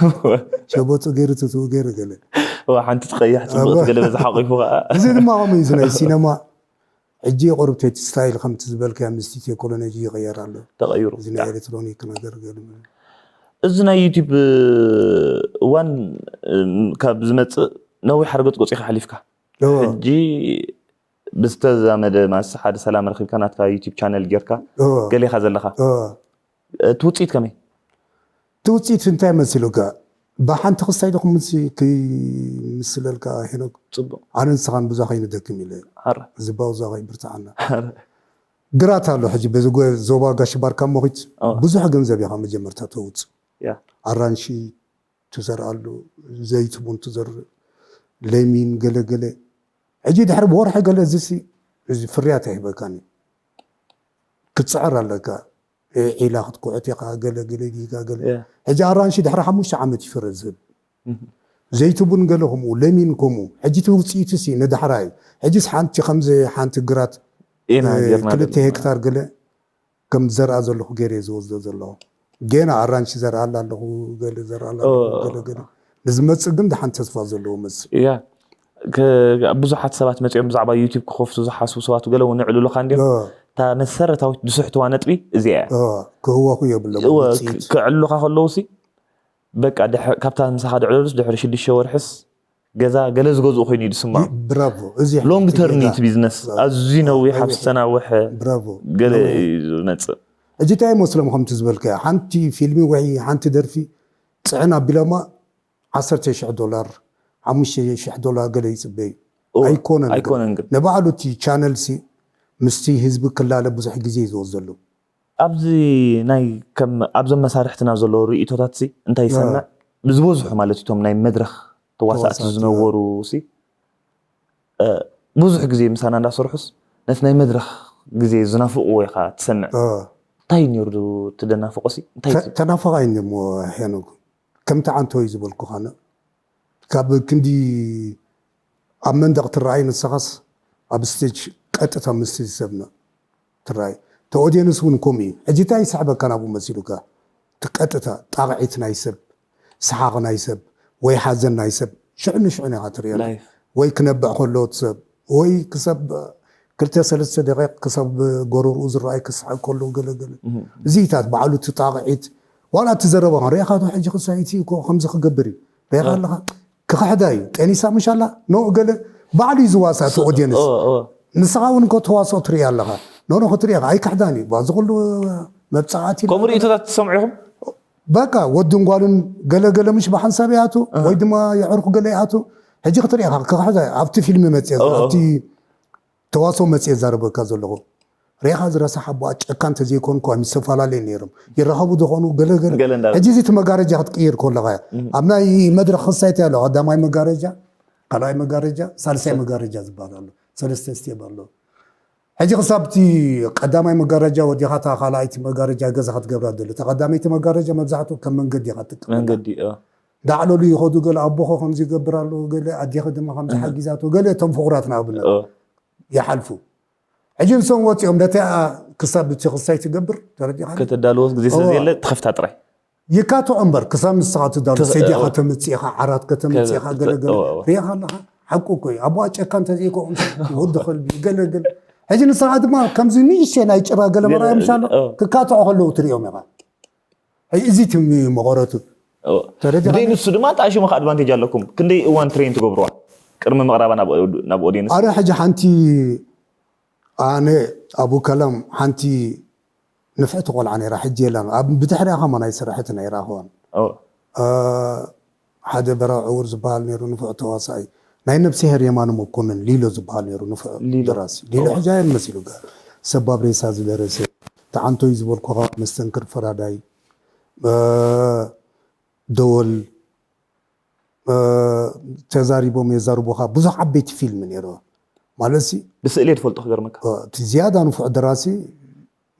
ሸበጡ ገይሩ ትትኡ ገይሩ ገለ ሓንቲ ትቀያሕ ፅቡቅ ገለ በዚ ሓቂፉ ከዓ እዚ ድማ ከምኡ እዩ ናይ ሲነማ ሕጂ የቆርብተይቲ ስታይል ከምቲ ዝበልካ ምስቲ ቴክኖሎጂ ይቀየር ኣሎ ተቀይሩ እዚ ናይ ኤሌክትሮኒክ ነገር ገለ እዚ ናይ ዩቲብ እዋን ካብ ዝመፅእ ነዊሕ ሓርገፅ ጎፂ ሓሊፍካ ሕጂ ብዝተዛመደ ማስ ሓደ ሰላም ረኪብካ ናትካ ዩቲብ ቻነል ጌርካ ገሌካ ዘለካ እቲ ውፅኢት ከመይ እቲ ውፅኢት እንታይ መሲሉካ ብሓንቲ ክስታይ ዶ ክምስለልካ ሄኖክ ፅቡቅ ኣነ ንስኻን ብዙ ከይንደክም ኢለ ዝባውዛ ከይብርትዓና ግራት ኣሎ ሕጂ በዚ ዞባ ጋሽ ባርካ ሞኺት ብዙሕ ገንዘብ ኢኻ መጀመርታ ተውፅእ ኣራንሺ ትዘርኣሉ፣ ዘይትቡን ትዘርእ፣ ለሚን ገለ ገለ። ሕጂ ድሕሪ ብወርሒ ገለ እዚሲ እዚ ፍርያት ኣይህበካን እዩ። ክትፅዕር ኣለካ። ዒላ ክትኩዕት ኢኻ፣ ገለ ገለ ጌጋ ገለ። ሕጂ ኣራንሺ ድሕሪ ሓሙሽተ ዓመት እዩ ፍረ ዝህብ። ዘይትቡን ገለ ከምኡ፣ ለሚን ከምኡ። ሕጂ እቲ ውፅኢትሲ ንዳሕራይ። ሕጂስ ሓንቲ ከምዚ ሓንቲ ግራት፣ ኢና እ፣ ጌርና ክልተ ዘለና። ሄክታር ገለ ከም ዝዘርኣ ዘለኹ ገይረ እየ ዝወስዶ ዘለኹ። ጌና ኣራንሺ ዘርኣላ ኣለኹ፣ ገለ ዘርኣላ ኣለኹ፣ ኦ። ገለ ገለ። ንዝመጽእ ግን ደሓን ተስፋ ዘለዎ መስል። እያ። ከ-፣ ብዙሓት ሰባት መጺኦም ብዛዕባ ዩቲዩብ ክኸፍቱ ዝሓስቡ ሰባት ገለ እውን ይዕልሉኻ እንዲዮም። ኦ። እታ መሰረታዊት ዝስሕትዋ ነጥቢ እዚኣ እያ። ኦ፣ ክህወኹ የብሎም እወ፣ ውጽኢት። ክ-፣ ክዕልሉኻ ከለዉ ሲ፣ በቃ ድሕ-፣ ካብታ ምሳኻ ድዕለሉስ ድሕሪ ሽዱሽተ ወርሕስ ገዛ ገለ ዝገዝኡ ኮይኑ እዩ ዝስምዖም። ብራቮ። እዚ ሎንግ ተርም እዩ እቲ ቢዝነስ። ኣዝዩ ነዊሕ፣ ኣብ ዝተናውሐ ብራቮ። ገለ እዩ ዝመጽእ። ሕጂ እንታይ ይመስሎም ከምቲ ዝበልካዮ? ሓንቲ ፊልሚ ወይ ሓንቲ ደርፊ ጽዕን ኣቢሎማ ዓሰርተ ሽሕ ዶላር፣ ሓሙሽተ ሽሕ ዶላር ገለ ይጽበዩ። እወ፣ ኣይኮነን ግን። ኣይኮነን ግን። ንባዕሉ እቲ ቻነል ሲ ምስቲ ህዝቢ ክላለ ብዙሕ ግዜ እዩ ዝወስደሉ። ኣብዚ ናይ ከም ኣብዞም መሳርሕትና ዘለዉ ርእይቶታት ሲ እንታይ ይሰምዕ? ያ። ብዝበዝሑ ማለት እቶም ናይ መድረኽ ተዋሳእቲ ተዋሳእቲ፣ ዝነበሩ ሲ፣ እ፣ ብዙሕ ግዜ ምሳና እንዳሰርሑስ ነቲ ናይ መድረኽ ግዜ ዝናፍቕዎ ኢኻ ትሰምዕ። እ። እንታይ እዩ ነይሩ እቲ ደናፍቖ ሲ? እንታይ ተ-፣ እዩ? ተናፋቓይ እሞ ሄኖክ፣ ከምቲ ዓንቶ እዩ ዝበልኩኻነ። ካብ ክንዲ ኣብ መንደቕ ትረኣይ ንስኻስ ኣብ ስቴጅ ቀጥታ ምስቲ ሰብና ትረኣይ። እቲ ኦድየንስ እውን ከምኡ እዩ። ሕጂ እንታይ ይስሕበካ ናብኡ መሲሉካ? እቲ ቀጥታ ጣቕዒት ናይ ሰብ፣ ሰሓቕ ናይ ሰብ፣ ወይ ሓዘን ናይ ሰብ፣ ሽዑ ንሽዑ ኢኻ ትርእዮ። ላይፍ። ወይ ክነብዕ ከሎ እቲ ሰብ፣ ወይ ክሰብ ክልተ ሰለስተ ደቂቕ ክሰብ ጎረርኡ ዝረኣይ ክስሕቕ ከሎ ገለ ገለ። እህ። እዚታት ባዕሉ እቲ ጣቕዒት፣ ዋላ እቲ ዘረባ ሪኢኻ ዶ ሕጂ ክሳይቲ እኮ ከምዚ ክገብር እዩ። ሪኢኻ እ። ኣለኻ? ክኽሕዳ እዩ። ጤኒሳ ምሽ ኣላ? ኖ ገለ ባዕሉ እዩ ዝዋሳእ እቲ ኦድየንስ። ኦ፣ ኦ። ንስኻ እውን እኮ ተዋስኦ ትርኢ ኣለኻ። ኖ፣ ኖ ክትርኢ ኢኻ። ኣይክሕዳን እዩ። ባዚ ኩሉ መብጻዓት ኢሉ ከምኡ ርእይቶታት ትሰምዑ ኢኹም? በቃ ወድን ጓልን ገለ ገለ ምሽ ብሓንሳብ ይኣቱ፣ ኣሃ። ወይ ድማ የዕርኹ ገለ ይኣቱ። ሕጂ ክትርኢ ኢኻ፣ ክኽሕዳ እዩ። ኣብቲ ፊልም መጽእ፣ ኦ፣ ኦ። ኣብቲ ተዋስኦ መጽእ ዛረበካ ዘለኹ። ሪኢኻ ዝረሳሕ ኣቦኣ ጨካ እንተዘይኮንኩ ኣይምሰፈላለዩ ነይሮም። ይራኸቡ ዝኾኑ ገለ ገለ። ገለ እንዳለ። ሕጂ እዚ እቲ መጋረጃ ክትቅይር ከለኻ እያ። እም። ኣብ ናይ መድረኽ ክሳይት ኣሎ። ቀዳማይ መጋረጃ፣ ካልኣይ መጋረጃ፣ ሳልሳይ መጋረጃ ዝበሃል ኣሎ። ሰለስተ ስቴፕ ኣሎ። ሕጂ ክሳብ እቲ ቀዳማይ መጋረጃ ወዲኻ እታ ካልኣይቲ መጋረጃ ገዛ ክትገብራ ደሎ። እታ ቀዳመይቲ መጋረጃ መብዛሕትኡ ከም መንገዲ ኢኻ ትጥቀመላ። መንገዲ፣ እ። ዳዕለሉ ይኸዱ፣ ገለ ኣቦኸ ከምዚ ይገብር ኣሎ፣ ገለ ኣዴኸ ድማ ከምዚ እህ። ሓጊዛቶ፣ ገለ እቶም ፍቑራት ንኣብነት። እ። ይሓልፉ። ሕጂ ንሶም ወፂኦም ነቲኣ ክሳብ እቲ ክሳይ ትገብር ተረዲኻ? ከተዳልዎ ግዜ ስለ እዋ። ዘየለ ትኸፍታ ጥራይ። ይካትዖ እምበር ክሳብ ንስኻ ትዳሉ ትኽ-፣ ሰዲኻ እዋ። ተምፅኢኻ ዓራት ከተምፅኢኻ ከ-፣ ገለገለ እዋ፣ እዋ። ሪኢኻ ኣለኻ። ሓቁ እኮ እዩ። ኣቦኣ ጨካ እንተዘይኮ ወዲ ከልቢ ገለገለ። ሕጂ ንስኻ ድማ ከምዚ ንእሽተይ ናይ ጭራ ገለ ገለ-፣ መርኣዮም ሳሎ እዋ። ክካትዖ ከለዉ ትሪኦም ኢኻ። ሕጂ እዚ እቲ መቐረቱ። እዋ። ተረዲኻ? ብደይ ንሱ ድማ እንታይ ሽምኻ ኣድቫንቴጅ ኣለኩም? ክንደይ እዋን ትሬን ትገብርዋ? ቅድሚ ምቕራባ ናብ ኦ-፣ ናብ ኦዲየንስ? ኣረ ሕጂ ሓንቲ ኣነ ኣብኡ ከላም ሓንቲ ንፍዕቲ ቆልዓ ነይራ፣ ሕጂ የላን። ኣብ ብድሕሪኣ ከማን ኣይሰራሐትን ኣይረኣኽዋን። ኦ። እ፣ ሓደ በራው ዕውር ዝበሃል ነይሩ ንፉዕ ተዋሳኣይ። ናይ ነብስሄር የማነ መኮንን ሊሎ ዝበሃል ነይሩ ንፉዕ ሊሎ። ደራሲ። ሊሎ ኦ። ሕጂ ኣየን መሲሉ ገ-፣ ሰባብ ሬሳ ዝደረሰ፣ ተዓንቶይ ዝበልኩኻ መስተንክር ፈራዳይ፣ እ፣ ደወል፣ እ፣ ተዛሪቦም የዛርቡኻ። ብዙሕ ዓበይቲ ፊልም ነይሩ። ማለት ሲ ብስእሊ እየ ዝፈልጦ ክገርመካ። እ፣ እቲ ዝያዳ ንፉዕ ደራሲ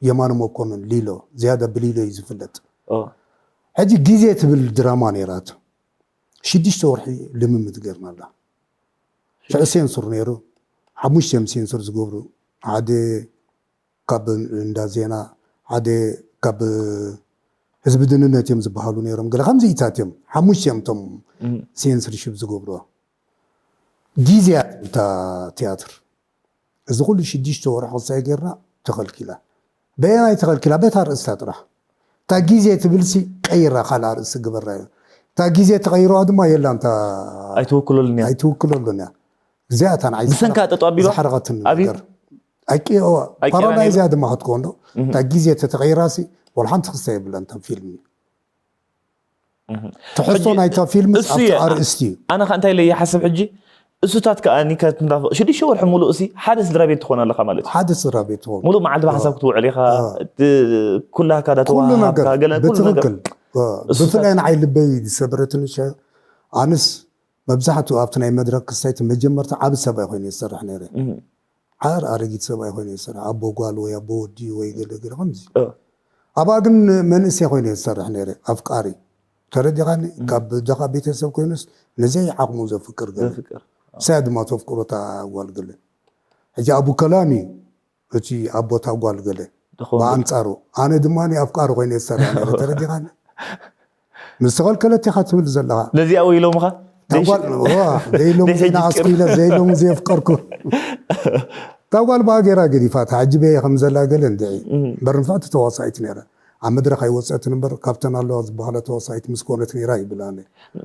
የማነ መኮንን ሊሎ፣ ዝያዳ ብሊሎ እዩ ዝፍለጥ። ኦ። ሕጂ ግዜ ትብል ድራማ ነይራቶ። ሽዱሽተ ወርሒ ልምምድ ገይርናላ። ሽዑ ሴንሱር ነይሩ። ሓሙሽተ እዮም ሴንሱር ዝገብሩ። ሓደ ካብ እንዳ ዜና፣ ሓደ ካብ ህዝቢ ድንነት እዮም ዝበሃሉ ነይሮም። ገለ ከምዚኢታት እዮም። ሓሙሽተ እዮም እቶም እም። ሴንሰርሺፕ ዝገብሩዋ። ግዜ እያ ትብል እታ ትያትር። እዚ ኩሉ ሽዱሽተ ወርሒ ክሳይ ጌርና ተኸልኪላ። በየናይ ተኸልኪላ? በታ ኣርእስታ ጥራሕ። እታ ግዜ ትብልሲ ቀይራ ካልእ ኣርእስቲ ግበራ እዩ። እታ ግዜ ተቐይሮዋ ድማ የላን፣ እታ ኣይትውክለሉን እያ። ኣይትውክለሉን እያ። እዚኣ እታ ንዓይ ብሰንካ ጠጠው ኣቢልዋ? ዝሓረቐትኒ ኣብዩ? ነገር። ኣይቂ-፣ እዋ፣ ኣይቀየራን ፓራላይዝ እዩ? እያ ድማ ክትኮን ዶ? እህ። እታ ግዜ ተተቐይራሲ፣ ወላ ሓንቲ ክስታይ የብላን እታ ፊልም። እህ። ትሕዝቶ ሕጂ ናይታ ፊልምስ እሱ ኣብቲ እየ፣ ኣርእስቲ እዩ። ኣነ ኸ እንታይ ኢለ ይሓስብ ሕጂ? እሱታት ከኣ ኒከት እንዳፈ-፣ ሽዱሽተ ወርሒ ሙሉእ እሲ ሓደ ስድራ ቤት ትኾን ኣለኻ ማለት እዩ። ሓደ ስድራ ቤት ትኾን። ሙሉእ መዓልቲ ብሓንሳብ ክትውዕል ኢኻ፣ እ። እቲ ኩላካ ዳ ኩሉ ተዋሃሃብካ፣ ነገር፣ ገለ ኩሉ ነገር። ብትኽክል። እ፣ እሱታት ብፍላይ ንዓይ ልበይ ዝሰበረትኒ ሸ-፣ ኣነስ መብዛሕትኡ ኣብቲ ናይ መድረክ ክስታይ እቲ መጀመርታ ዓቢ ሰብኣይ ኮይነ ዝሰርሕ ነይረ። እህ። ዓር ኣረጊት ሰብኣይ ኮይነ ዝሰርሕ፣ ኣቦ ጓል ወይ ኣቦ ወዲ ወይ ገለ ገለ ከምዚ። እ። ኣብኣ ግን መንእሰይ ኮይነ ዝሰርሕ ነይረ፣ ኣፍቃሪ። ተረዲኻኒ? ካብ ደኻ ቤተሰብ ኮይኑስ ነዘይ ዓቕሙ ዘፍቅር ገለ። ዘፍቅር። እሳያ ድማ ተፍቅሮ እታ ጓል ገለ። ሕጂ ኣቡ ከላም እዩ እቲ ኣቦ እታ ጓል ገለ። ብኣንጻሩ ኣነ ድማ ኣፍቃሪ ኮይነ ዝሰርሕ ነይረ። ተረዲኻኒ? ምስ ተኸልከለት ኢኻ ትብል ዘለኻ። ነዚኣ ወይ ኢሎምኻ? እታ ጓል፣ ዋ፣ ዘይሎም ደይ ዘይና ሕጂ ኣስኪለ፣ ዘይሎም ዘየፍቀርኩ። እታ ጓል ብኣ ገይራ ገዲፋታ። ሕጂ በየ ከም ዘላ ገለ እንድዒ። እምበር ንፍዕቲ ተዋሳኢት ነይራ። ኣብ መድረኽ ኣይወፀትን እምበር ካብተን ኣለዋ ዝበሃላ ተዋሳኢት ምስ ኮነት ነይራ ይብል ኣነ።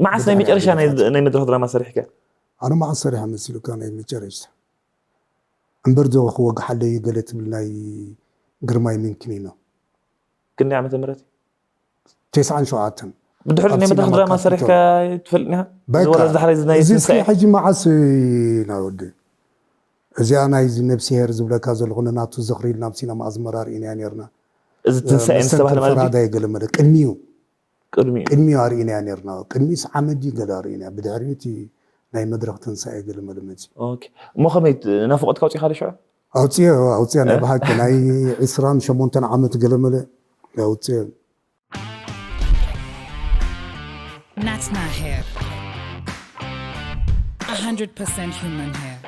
መዓስ ናይ መጨረሻ ናይ፣ ናይ መድረኽ ድራማ ሰሪሕካ? ኣነ መዓስ ሰሪሐ መሲሉካ ናይ መጨረሽታ? እምበር ዶ ክወግሓለይ ገለ ትብል ናይ ግርማይ ምንክኒኖ። ክንደይ ዓመተ ምህረት? ተስዓን ሸውዓተን። ብድሕሪኡ ኣብ ናይ መድረኽ ሲነማ ድራማ ካፒቶል። ሰሪሕካ ትፈልጥ ዲኻ? በቃ። እዚ ወላ እዚ ዳሕራይ እዚ ናይ እዚ እስኪ ትንሳኤ? ሕጂ መዓስ ኢና ወዲ? እዚኣ ናይ እዚ ነብስሄር ዝብለካ ዘለኹ ንናቱ ዝኽሪ ኢልና ኣብ ሲነማ ኣዝመራ ርኢናያ ነይርና። እዚ ትንሳኤ ምስ ፈንፈል ተባህለ ማለት ድዩ? ፈራዳይ ገለ መለ ቅድሚኡ። ቅድሚኡ። ቅድሚኡ ኣርኢናያ ነይርና። ቅድሚኡስ ዓመት ድዩ ገለ ኣርኢናያ። ብድሕሪኡ እቲ ናይ መድረኽ ትንሳኤ ገለ መለ መጺኡ። ኦኬ። እሞ ከመይ ት-፣ ናፍቖትካ ኣውጺእኻ ዶ ሽዑ? ኣውጺኤ፣ ኣውጺኤ ናይ እ? ብሓቂ ናይ ዒስራን ሸሞንተን ዓመት ገለ መለ ኣውጺኤ። Natna hair. A hundred percent human hair.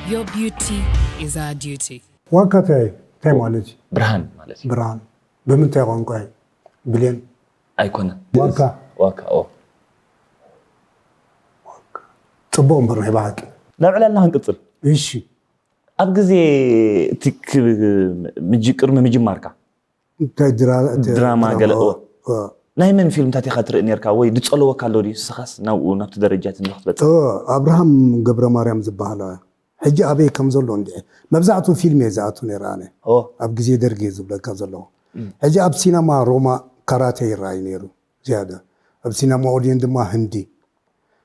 Your beauty is our duty. ዋካ እንታይ እንታይ ማለት እዩ? ብርሃን ማለት እዩ። ብርሃን ብምንታይ ቋንቋ እዩ? ብሌን? ኣይኮነን። ዋካ? ዋካ፣ ኦ። ጽቡቕ እምበር ናይ ብሓቂ። ናብ ዕላልና ክንቅጽል። እሺ። ኣብ ግዜ እቲ ክ-፣ ምጅ-፣ ቅድሚ ምጅማርካ እንታይ ድራ-፣ እቲ ድራማ ድራማ፣ ገለ፣ ኦ፣ ኦ። ኦ። ናይ መን ፊልምታት ኢኻ ትርኢ ኔርካ ወይ ዝጸለወካ ኣሎ ድዩ? ንስኻስ ናብኡ፣ ናብቲ ደረጃ እቲ ንኽትበጽሕ? ኦ፣ ኣብርሃም ገብረ ማርያም ዝበሃል፣ ሕጂ ኣበይ ከም ዘሎ እንድዒ። መብዛሕትኡ ፊልም እየ ዝኣቱ ነይረ ኣነ። ኦ። ኣብ ግዜ ደርጊ እየ ዝብለካ ዘለኹ። እም። ሕጂ ኣብ ሲነማ ሮማ ካራቴ ይረኣይ ነይሩ ዝያዳ። ኣብ ሲነማ ኦድዮን ድማ ህንዲ።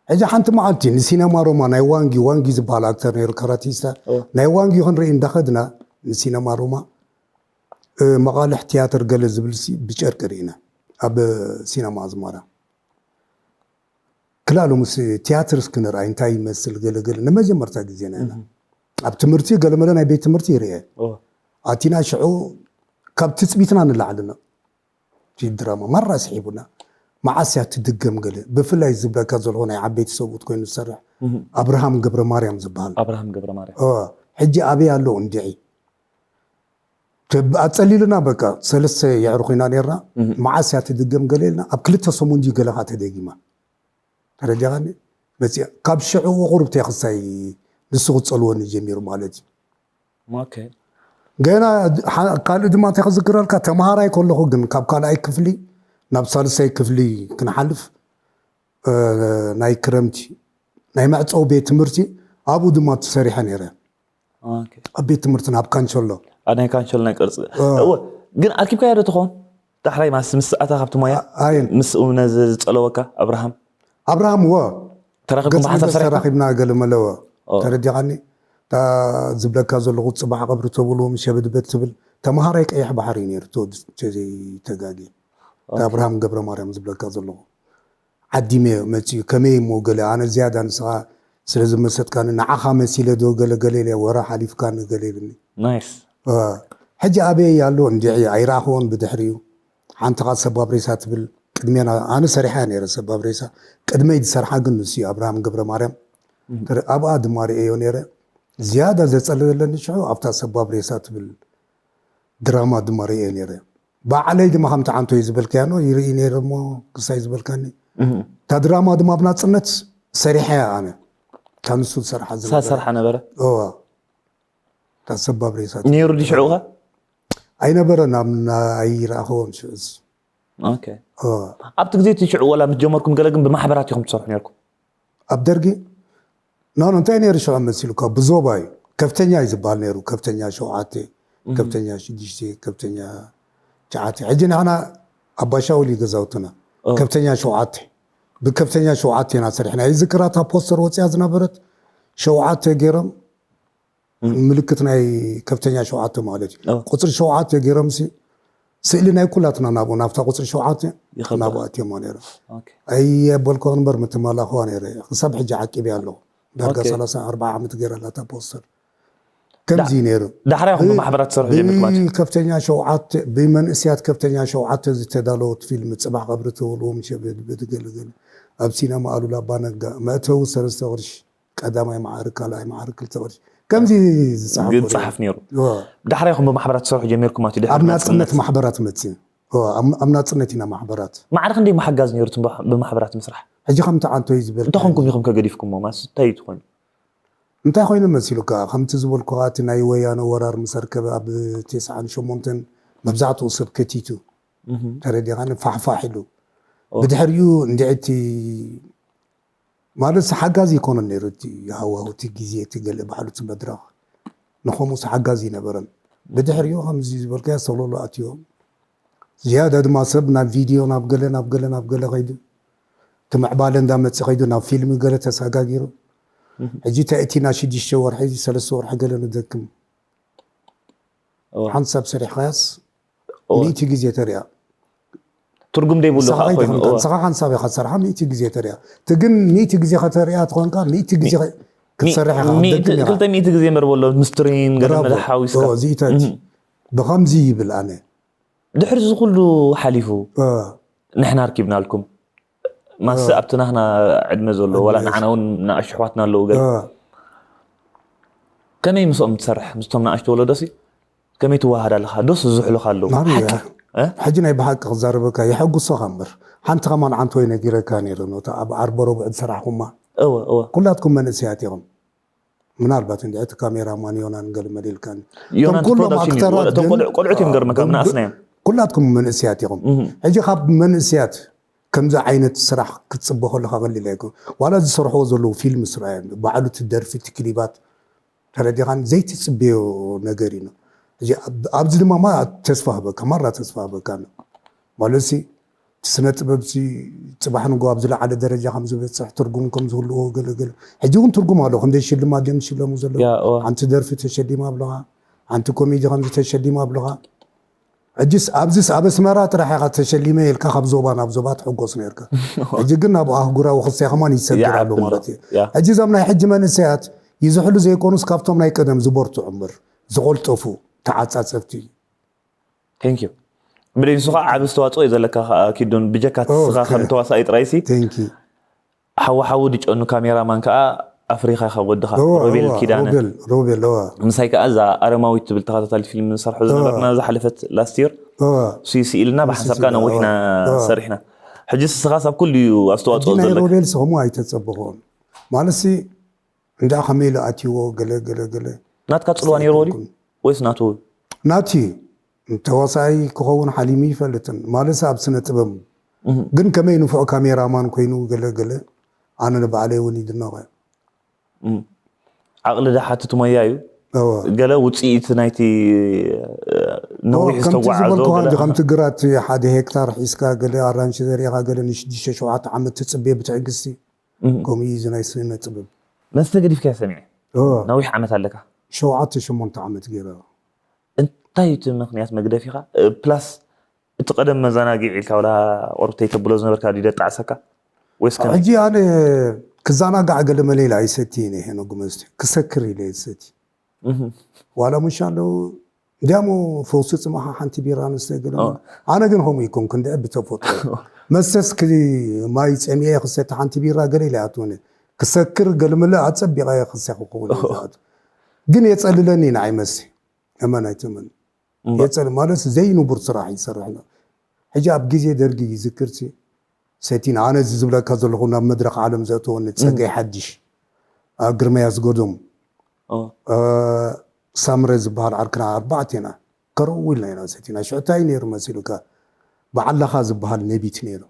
ሕጂ ሓንቲ መዓልቲ ንሲነማ ሮማ ናይ ዋንጊ፣ ዋንጊ ዝበሃል ኣክተር ነይሩ ካራቲስታ። ኦ። ናይ ዋንጊ ክንርኢ እንዳኸድና ንሲነማ ሮማ፣ እ፣ መቓልሕ ትያትር ገለ ዝብል ሲ-፣ ብጨርቂ ርኢና ኣብ ሲነማ ኣዝማራ። ክላሉ ምስ ትያትር እስኪ ንርኣይ እንታይ ይመስል ገለ ገለ ንመጀመርታ ግዜና ኢና። እህ። ኣብ ትምህርቲ ገለ መለ ናይ ቤት ትምህርቲ ይርኤ። ኦ። ኣቲና ሽዑ ካብ ትጽቢትና ንላዕሊ ነው። እቲ ድራማ ማራ ስሒቡና። መዓስ እያ ትድገም ገለ? ብፍላይ ዝብለካ ዘለኹ ናይ ዓበይቲ ሰብኡት ኮይኑ ዝሰርሕ እህ። ኣብርሃም ገብረ ማርያም ዝበሃል። ኣብርሃም ገብረ ማርያም። ኦ፣ ሕጂ ኣበይ ኣሎ እንድዒ? ተብ-፣ ኣጸሊሉና በቃ ሰለስተ የዕሩኽ ኢና ነርና። እህ። መዓስ እያ ትድገም ገለ ኢልና፣ ኣብ ክልተ ሰሙን ድዩ ገለ ኸኣ ተደጊማ። ተረዲኻኒ? መጺኣ። ካብ ሽዑ ቁሩብ ተይ ክሳይ ንሱ ክጸልወኒ ጀሚሩ ማለት እዩ። ኦኬ። ገና ድ-፣ ሓ-፣ ካልእ ድማ እንታይ ክዝክረልካ፣ ተምሃራይ ከለኹ ግን ካብ ካልኣይ ክፍሊ ናብ ሳልሳይ ክፍሊ ክንሓልፍ፣ እ፣ ናይ ክረምቲ ናይ መዕጸዊ ቤት ትምህርቲ ኣብኡ ድማ ተሰሪሐ ነይረ። ኦኬ። ኣብ ቤት ትምህርትና ኣብ ካንቸሎ። ኣብ ናይ ካንቸሎ ናይ ቅርጺ። እ። እወ፣ ግን ኣርኪብካዮ ዶ ትኸውን? ዳሕራይ ማስ ምስ ኣታ ካብቲ ሞያ? ኣ-፣ ኣየን። ምስ እውነ ዝ-፣ ዝጸለወካ ኣብርሃም? ኣብርሃም፣ እወ። ተራኺብኩም ገጽ ብሓሳብ ንገጽ ሰሪሕኩም? ተራኺብና ገለ መለ፣ እወ። ኦ። ተረዲኻኒ? እታ ዝብለካ ዘለኹ ጽባሕ ቀብሪ ተብሉ፣ ሸበድበድ ትብል ተምሃራይ ቀይሕ ባሕሪ እዩ ነይሩ፣ ተወዲ-፣ ተዘይተጋግየ። እታ ኦኬ። ኣብርሃም ገብረ ማርያም ዝብለካ ዘለኹ። ዓዲመዮ መጺኡ፣ ከመይ እሞ ገለ፣ ኣነ ዝያዳ ንስኻ ስለ ዝመሰጥካኒ፣ ንዓኻ መሲለ ዶ ገለ ገለ ኢለ፣ ወረ ሓሊፍካኒ ገለ ኢሉኒ። ናይስ። እ፣ ሕጂ ኣበይ ኣሎ እንድዒ፣ ኣይረኣኽዎን ብድሕሪኡ። ሓንቲ ኻኣ ሰባብ ሬሳ ትብል ቅድሜና፣ ኣነ ሰሪሐያ ነይረ ሰባብ ሬሳ። ቅድመይ ዝሰርሓ ግን ንሱ እዩ፣ ኣብርሃም ገብረ ማርያም። እም። ተረ-፣ ኣብኣ ድማ ርእየዮ ነይረ። ዝያዳ ዘጸለለኒ ሽዑ ኣብታ ሰባብ ሬሳ ትብል ድራማ ድማ ርእየ ነይረ። ባዕለይ ድማ ከምቲ ዓንቶ እዩ ዝበልካያ ኖ ይርኢ ነይረ እሞ ክሳይ ዝበልካኒ። እህ። እታ ድራማ ድማ ብናጽነት ሰሪሐያ ኣነ። እታ ንሱ ዝሰርሓ ዝነበረ። ዝሰርሓ ነበረ? እወ። እታ ሰባብ ሬሳ ነይሩ ድዩ ሽዑ ኸ? ኣይነበረን፣ ኣብ ና-፣ ኣይረኣኽዎን ሽዑ እዚ። ኦኬ። እወ። ኣብቲ ግዜ እቲ ሽዑ ወላ ምስ ጀመርኩም ገለ ግን ብማሕበራት ኢኹም ትሰርሑ ነይርኩም? ኣብ ደርጊ? ኖ፣ ኖ፣ እንታይ ነይሩ ሽዑ መሲሉካ? ብዞባ እዩ። ከፍተኛ እዩ ዝበሃል ነይሩ። ከፍተኛ ሸውዓተ፣ እህ። ከፍተኛ ሽዱሽተ፣ ከፍተኛ ትሽዓተ። ሕጂ ንሕና ኣባ ሻውል እዩ ገዛውትና። ኦ። ከፍተኛ ሸውዓተ። ብከፍተኛ ሸውዓተ ኢና ሰሪሕና። ይዝክራ እታ ፖስተር ወፂኣ ዝነበረት ሸውዓተ ገይሮም ምልክት ናይ ከፍተኛ ሸውዓተ ማለት እዩ። ቁፅሪ ሸውዓተ ገይሮምሲ ስእሊ ናይ ኩላትና ናብኡ ናብታ ቁፅሪ ሸውዓተ ናብኡ ኣትዮም ነይሮም። ኣየበልኩኽን እምበር ምትማላኽዋ ነይረ። ክሳብ ሕጂ ዓቂበያ ኣለኹ። ዳርጋ ሰላሳ ኣርባዓ ዓመት ገይራ ኣላ እታ ፖስተር። ከምዚ እዩ ነይሩ። ዳሕራይ ኢኹም ብማሕበራት ትሰርሑ ጀሚርኩም ማለት እዩ? ብከፍተኛ ሸውዓተ ብመንእስያት ከፍተኛ ሸውዓተ ዝተዳለወት ፊልም ፅባሕ ቀብሪ ተውልዎም ሸበድ ብትገልገል ኣብ ሲነማ ኣሉላ ኣባነጋ መእተዊ ሰለስተ ቅርሺ ቀዳማይ መዓርግ ካልኣይ መዓርግ ክልተ ቅርሺ ከምዚ ዝፀሓፉ ግን ጸሓፍ ነይሩ። ዳሕራይ ኢኹም ብማሕበራት ትሰርሑ ጀሚርኩም ማለት እዩ? ድሕሪ ኣብ ናፅነት ናፅነት? ማሕበራት መፅእ ኣብ ናፅነት ኢና ማሕበራት። ማዕረ ክንደይ ምሓጋዝ ነይሩ እትም ብማሕበራት ምስራሕ? ሕጂ ከምቲ ዓንቶይ ዝበል እንታይ ኮንኩም ኢኹም ከገዲፍኩሞ ማለት እንታይ እዩ ትኾኑ? እንታይ ኮይኑ መሲሉካ? ከምቲ ዝበልኩኻ እቲ ናይ ወያነ ወራር ምስ ኣርከበ ኣብ ተስዓን ሸሞንተን መብዛሕትኡ ሰብ ከቲቱ ተረዲኻኒ ፋሕፋሕ ኢሉ ብድሕሪኡ እንድዒ እቲ ማለት ሓጋዚ ይኮነን ነይሩ እቲ ሃዋሁ እቲ ግዜ እቲ ገለ ባዕሉ እቲ መድረኽ ንኸምኡስ ሓጋዚ ይነበረን ብድሕሪኡ ከምዚ ዝበልካዮ ሰሎሎ ኣትዮም ዝያዳ ድማ ሰብ ናብ ቪድዮ ናብ ገለ ናብ ገለ ናብ ገለ ከይዱ እቲ ምዕባለ እንዳመፀ ከይዱ ናብ ፊልም ገለ ተሰጋጊሩ ሕጂ ተእቲና ሽዱሽተ ወርሒ ሰለስተ ወርሒ ገለ ንደክም ሓንሳብ ሰሪሕካያስ ሚእቲ ግዜ ተሪያ ትርጉም ዘይብሉ ከዓ ኮይኑ እዋ። ንስኻ ሓንሳብ ኢኻ ትሰርሓ ሚእቲ ግዜ ተሪያ እቲ ግን ሚእቲ ግዜ ከተሪያ ትኾንካ ሚእቲ ግዜ ክትሰርሕ ኢኻ ክትደክም ኢኻ ክልተ ሚእቲ ግዜ እምበር በሎ ምስ ትሬን ገለ ብራቮ። መለ ሓዊስካ እዎ፣ እዚኢታት ብኸምዚ ይብል ኣነ ድሕሪ እዚ ኩሉ ሓሊፉ ንሕና ኣርኪብናልኩም ማሰ ኣብቲ ናህና ዕድመ ዘሎ ዋላ ንዓና እውን ንኣሽቱ ኣሕዋትና ኣለዉ ገለ ከመይ ምስኦም ትሰርሕ ምስቶም ንኣሽቱ ወለዶሲ ከመይ ትወሃድ ኣለኻ ዶስ ዝዝሕሉኻ ኣለዉ ናበይ ሓቂ እያ? እ? ሕጂ ናይ ብሓቂ ክዛረበካ የሐጉሶኻ እምበር ሓንቲ ከማን ዓንቶ ነጊረካ ነይረ ነታ ኣብ ዓርበ ረቡዕ ዝሰራሕኹማ እወ እወ ኩላትኩም መንእሰያት ኢኹም ምናልባት እንዲ እቲ ካሜራ ማን ዮናን ገለ መሊልካን ዮናን እቶም ኩሎም ፕሮዳክሽን እዩ። ኣክተራት እቶም ግን ቆልዑ- ቆልዑት እዮም ገርመካ፣ ብ- ምንኣስና እዮም። ኩላትኩም መንእስያት ኢኹም ሕጂ ካብ መንእስያት ከምዚ ዓይነት ስራሕ ክትፅበ ከለካ ቀሊል ኣይኮን ዋላ ዝሰርሕዎ ዘለዉ ፊልም ስራ እዮም ባዕሉ እቲ ደርፊ እቲ ክሊባት ተረዲኻን ዘይትፅበዮ ነገር እዩ ሕጂ ኣብ- ኣብዚ ድማ ማ ተስፋ ህበካ ማራ ተስፋ ህበካ ማለትሲ እቲ ስነ ጥበብ ሲ ፅባሕ ንጎ ኣብ ዝለዓለ ደረጃ ከም ዝበፅሕ ትርጉም ከም ዝህልዎ ገለገለ ሕጂ እውን ትርጉም ኣሎ ክንደይ ሽልማት ድዮም ዝሽለሙ ዘለዉ ያ፣ እዋ። ሓንቲ ደርፊ ተሸሊማ ኣብለኻ ሓንቲ ኮሜዲ ከምዚ ተሸሊማ ኣብለኻ ሕጂስ ኣብዚስ ኣብ ኣስመራ ጥራሕ ኢኻ ተሸሊመ ኢልካ ካብ ዞባ ናብ ዞባ ትሕጎስ ነርካ ሕጂ ግን ናብ ኣህጉራዊ ክስያ ከማን ይሰግር ኣሎ ይዓብሎ። ማለት እዩ ያ። ሕጂ እዞም ናይ ሕጂ መንእሰያት ይዝሕሉ ዘይኮኑስ ካብቶም ናይ ቀደም ዝበርትዑ እምበር ዝቆልጠፉ ተዓፃፀፍቲ እዩ Thank you። ብደይ ንሱ ከዓ ዓብ ኣስተዋፅኦ እዩ ዘለካ ከዓ ኪዱን ብጀካ እቲ ስኻ ከም ተዋሳኢ ጥራይሲ Thank you። ሓዊ ሓዊ ድጨኑ ካሜራ ማን ከዓ ኣፍሪኻ ካብ ወድኻ ሮቤል ኪዳነ ሮቤል ሮቤል ዋ ምሳይ ከዓ እዛ ኣረማዊት ትብል ተኸታታሊ ፊልም ንሰርሖ ዝነበርና ዝሓለፈት last year እዋ ሱይ ስኢልና ብሓንሳብ ከዓ ነዊሕና እዋ። ሰሪሕና ሕጂ ስኻ ሳብ ኩሉ እዩ ኣስተዋፅኦ ሕጂ ናይ ዘለካ ሮቤል ስኸሙ ኣይተፀበኾን ማለትሲ እንዳ ከመይ ኢሉ ኣትይዎ ገለ ገለ ገለ ናትካ ፅልዋ ነይርዎ ድዩ ወይስ ናቱ ናቲ ተዋሳኣይ ክኸውን ሓሊሙ ይፈልጥን ማለት ኣብ ስነ ጥበብ ግን ከመይ ንፉዕ ካሜራማን ኮይኑ ገለ ገለ ኣነ ንባዕለይ እውን ይድነቐ ዓቕሊ ዝሓትት ሞያ እዩ እወ። ገለ ውፅኢት ናይቲ ነዊሕ ከምቲ ዝተጓዓዞ ዝበልኩኻ ገለ እንጂ ከምቲ ግራት ሓደ ሄክታር ሒዝካ ገለ ኣራንሺ ዘሪእኻ ገለ ንሽዱሽተ ሸውዓተ ዓመት ትፅበ ብትዕግስቲ ከምኡ እዩ እዚ ናይ ስነ ጥበብ መስተ ገዲፍካዮ ሰሚዐ እወ። ነዊሕ ዓመት ኣለካ ሸውዓተ ሸሞንተ ዓመት ገይረ እንታይ እዩ እቲ ምክንያት መግደፊኻ ፕላስ እቲ ቀደም መዘናግዒ ኢልካ ወላ ቆርብተይ ተብሎ ዝነበርካ ድዩ ደጣዕሰካ ወይስ ከመይ ሕጂ ኣነ ክዘናጋዕ ገለ መለ ኢለ ኣይሰትይን እየ ሄኖግ መስተ ክሰክር ኢለ እየ ዝሰቲ ዋላ ሙሻ ኣለዉ እንዲያሞ ፈውሲ ፅማኻ ሓንቲ ቢራ ንስተ ገለ ኣነ ግን ከምኡ ይኮንኩ እንድዐ ብተፈጥሮ መስተስ ማይ ፀሚኤ ክሰቲ ሓንቲ ቢራ ገለ ኢለ ኣትወነ ክሰክር ገለ መለ ኣፀቢቐ ክሰ ክኸውን ግን የፀልለኒ ንዓይ መስተ እመን ኣይትመን የፀል ማለት ዘይንቡር ስራሕ ይሰርሕ ነው ሕጂ ኣብ ግዜ ደርጊ ይዝክርሲ ሰቲና ኣነ እዚ ዝብለካ ዘለኹ ናብ መድረክ ዓለም ዘእተወኒ ፀገይ ሓድሽ ግርመይ ኣስገዶም ሳምረ ዝበሃል ዓርክና ኣርባዕቴና ከረው ኢልና ኢና ሰቲና ሽዕታይ ነይሩ መሲሉካ በዓላኻ ዝበሃል ነቢት ነይሩ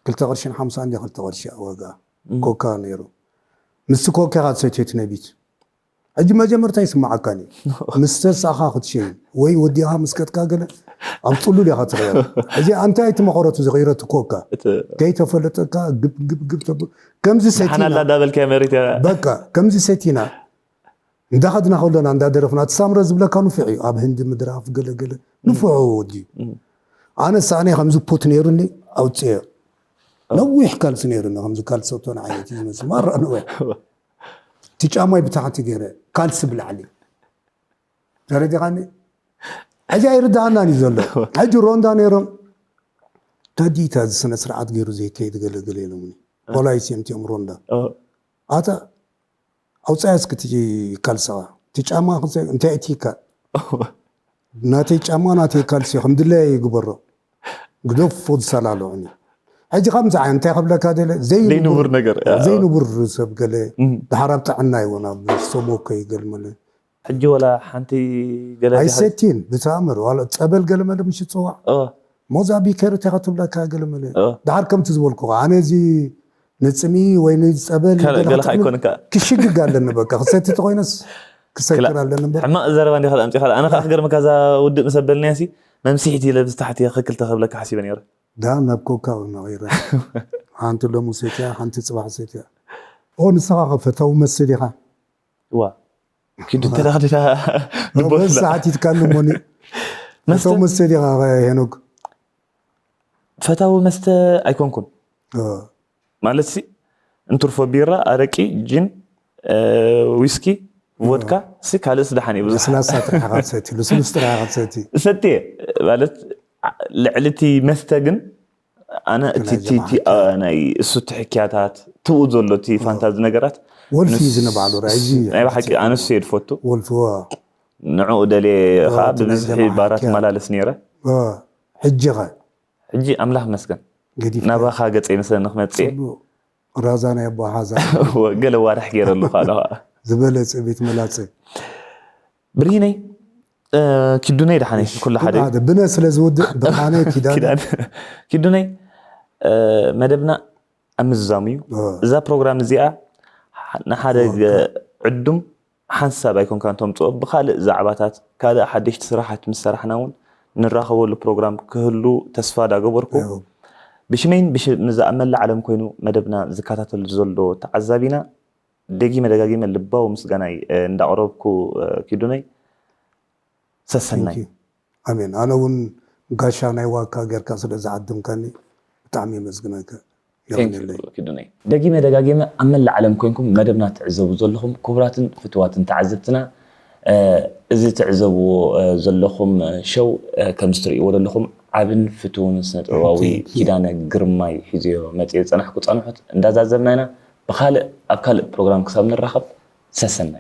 ክልተ ቅርሽን ሓምሳን ድያ ክልተ ቅርሺ ዋጋ ኮካ ነይሩ ምስቲ ኮካ ኢኻ ትሰትዮ እቲ ነቢት ሕጂ መጀመርታ ይስማዓካን እዩ ምስ ተሳኻ ክትሸይን ወይ ወዲኻ ምስ ከድካ ገለ ኣብ ጥሉል ኢኻ ትረዮ ሕጂ ኣንታይ እቲ መቐረቱ ዝቕይሮ እቲ ኮካ ከይተፈለጠካ ግብ ግብ ግብ ተብ ከምዚ ሰቲና ሓናላ ዳበልካ መሬት በቃ ከምዚ ሰቲና እንዳኸድና ከሎና እንዳደረፍና እቲ ሳምረ ዝብለካ ንፉዕ እዩ። ኣብ ህንዲ ምድራፍ ገለገለ ንፉዕ ወዲ እዩ። ኣነ ሳእነ ከምዚ ፖት ነይሩኒ ኣውፅኤ። ነዊሕ ካልሲ ነይሩኒ ከምዚ ካልሲ ቶን ዓይነት እዩ ዝመስል ማራ ነዊሕ። እቲ ጫማይ ብታሕቲ ገይረ ካልሲ ብላዕሊ ተረዲኻኒ። ሕጂ ኣይርዳኣናን እዩ ዘሎ። ሕጂ ሮንዳ ነይሮም ተዲታ እዚ ስነ ስርዓት ገይሩ ዘይከይድ ገለገለ ኢሎምኒ። ፖላይስ እዮም እቲኦም ሮንዳ። ኣታ ኣውፃያ እስኪ እቲ ካልስኻ እቲ ጫማ እንታይ እቲካ ናተይ ጫማ ናተይ ካልሲ ከም ድለያ ይግበሮ ግደፎ ዝሰላልዑኒ። ሕጂ ከምዚ ዓይነት እንታይ ከብለካ ደለ ዘይንቡር ነገር ዘይንቡር ሰብ ገለ ድሓር ኣብ ጥዕና ይወን ኣብ ሰሞኮ ይገልመለ። ሕጂ ወላ ሓንቲ ገለ ኣይሰቲን ብተኣምር ዋላ ጸበል ገለመለ ምሽ ጽዋዕ ሞዛቢከር እንታይ ከትብለካ ገለመለ። ድሓር ከምቲ ዝበልኩ ኣነ እዚ ንፅሚ ወይ ንፀበል ገለካ ኣይኮንካ ክሽግግ ኣለኒ በቃ ክሰቲ ተኮይነስ ክሰክር ኣለኒ እምበር ሕማቅ ዘረባ እንዲካ ኣምፂካ ኣነ ከዓ ክገርመካ እዛ ውድእ ምስ ኣበልናያ ሲ መምስሒት ኢለ ብዝታሕቲ ክክልተ ከብለካ ሓሲበ ነይረ ዳ ናብ ኮካ ነቂረ ሓንቲ ሎሚ ሰትያ ሓንቲ ፅባሕ ሰትያ ኦ ንስኻ ፈታዊ መስል ኢኻ ዋ ኪዱ ተዳኽዲዳ ንቦስ ሰዓት ይትካሉ ሞኒ ፈታዊ መስተ ዲኻ ሄኖክ ፈታዊ መስተ ኣይኮንኩን ማለት ሲ እንትርፎ ቢራ ኣረቂ ጅን ዊስኪ vodka ሲ ካልእ ስደሓን እዩ ብዙሕ ለስላሳ ጥራሕኻ ትሰቲ ልስሉስ ጥራሕኻ ትሰቲ ሰትየ ማለት ልዕሊ እቲ መስተ ግን ኣነ እቲ ናይ እቲ እቲ ጀማዓት። አ፣ ናይ እሱ ትሕክያታት ትብኡ ዘሎ እቲ ፋንታዚ ነገራት ወልፊ እዩ ንስ- ዝንባዕሉ ራእይ እዩ። ናይ ብሓቂ ኣነ እሱ እየ ዝፈቱ ወልፍዋ ንዕኡ ደልየ ከዓ እቲ ናይ ብብዝሒ ጀማዓ ባራት ሕክያ። መላለስ ነይረ ሕጂ ኸ ሕጂ ኣምላኽ መስገን ገዲፍ ናባኻ ገፀ ይመስለኒ ክመፅእ ራዛ ናይ ኣቦ ሓዛ ገለ ዋርሕ ገይረሉ ከዓ ኣለኻ ዝበለፀ ቤት መላፀ ብርሂነይ እ፣ ኪዱነይ ደሓነይ ኩሉ ሓደ እዩ። ብነ ስለ ዝውድእ ብርሃነ ኪዳነ ኪዳነ ኪዱነይ እ፣ መደብና ኣብ ምዝዛሙ እዩ። እዛ ፕሮግራም እዚኣ ንሓደ ዕዱም ሓንሳብ ኣይኮንካን ተምፅኦ ብካልእ ዛዕባታት ካልእ ሓደሽቲ ስራሓት ምስ ሰራሕና እውን ንራኸበሉ ፕሮግራም ክህሉ ተስፋ ዳገበርኩ ብሽመይን ብሽምዛ ኣብ መላእ ዓለም ኮይኑ መደብና ዝከታተል ዘሎ ተዓዛቢና ደጊመ ደጋጊመ ልባዊ ምስጋናይ እንዳቅረብኩ ኪዱነይ ሰሰናይ ኣሜን ኣነ እውን ጋሻ ናይ ዋካ ጌርካ ስለ ዝዓደምካኒ ብጣዕሚ የመስግነካ የቀንለይ ኪዱነይ ደጊመ ደጋጊመ ኣብ መላእ ዓለም ኮይንኩም መደብና ትዕዘቡ ዘለኹም ክቡራትን ፍትዋትን ተዓዘብትና እዚ ትዕዘብዎ ዘለኹም ሸው ከም ዝትርእይዎ ዘለኹም ዓብን ፍትውን ስነጥበባዊ ኪዳነ ግርማይ ሒዝዮ መፅዮ ዝፀናሕኩ ፃንሖት እንዳዛዘምና ኢና ብካልእ ኣብ ካልእ ፕሮግራም ክሳብ ንራኸብ ሰሰናይ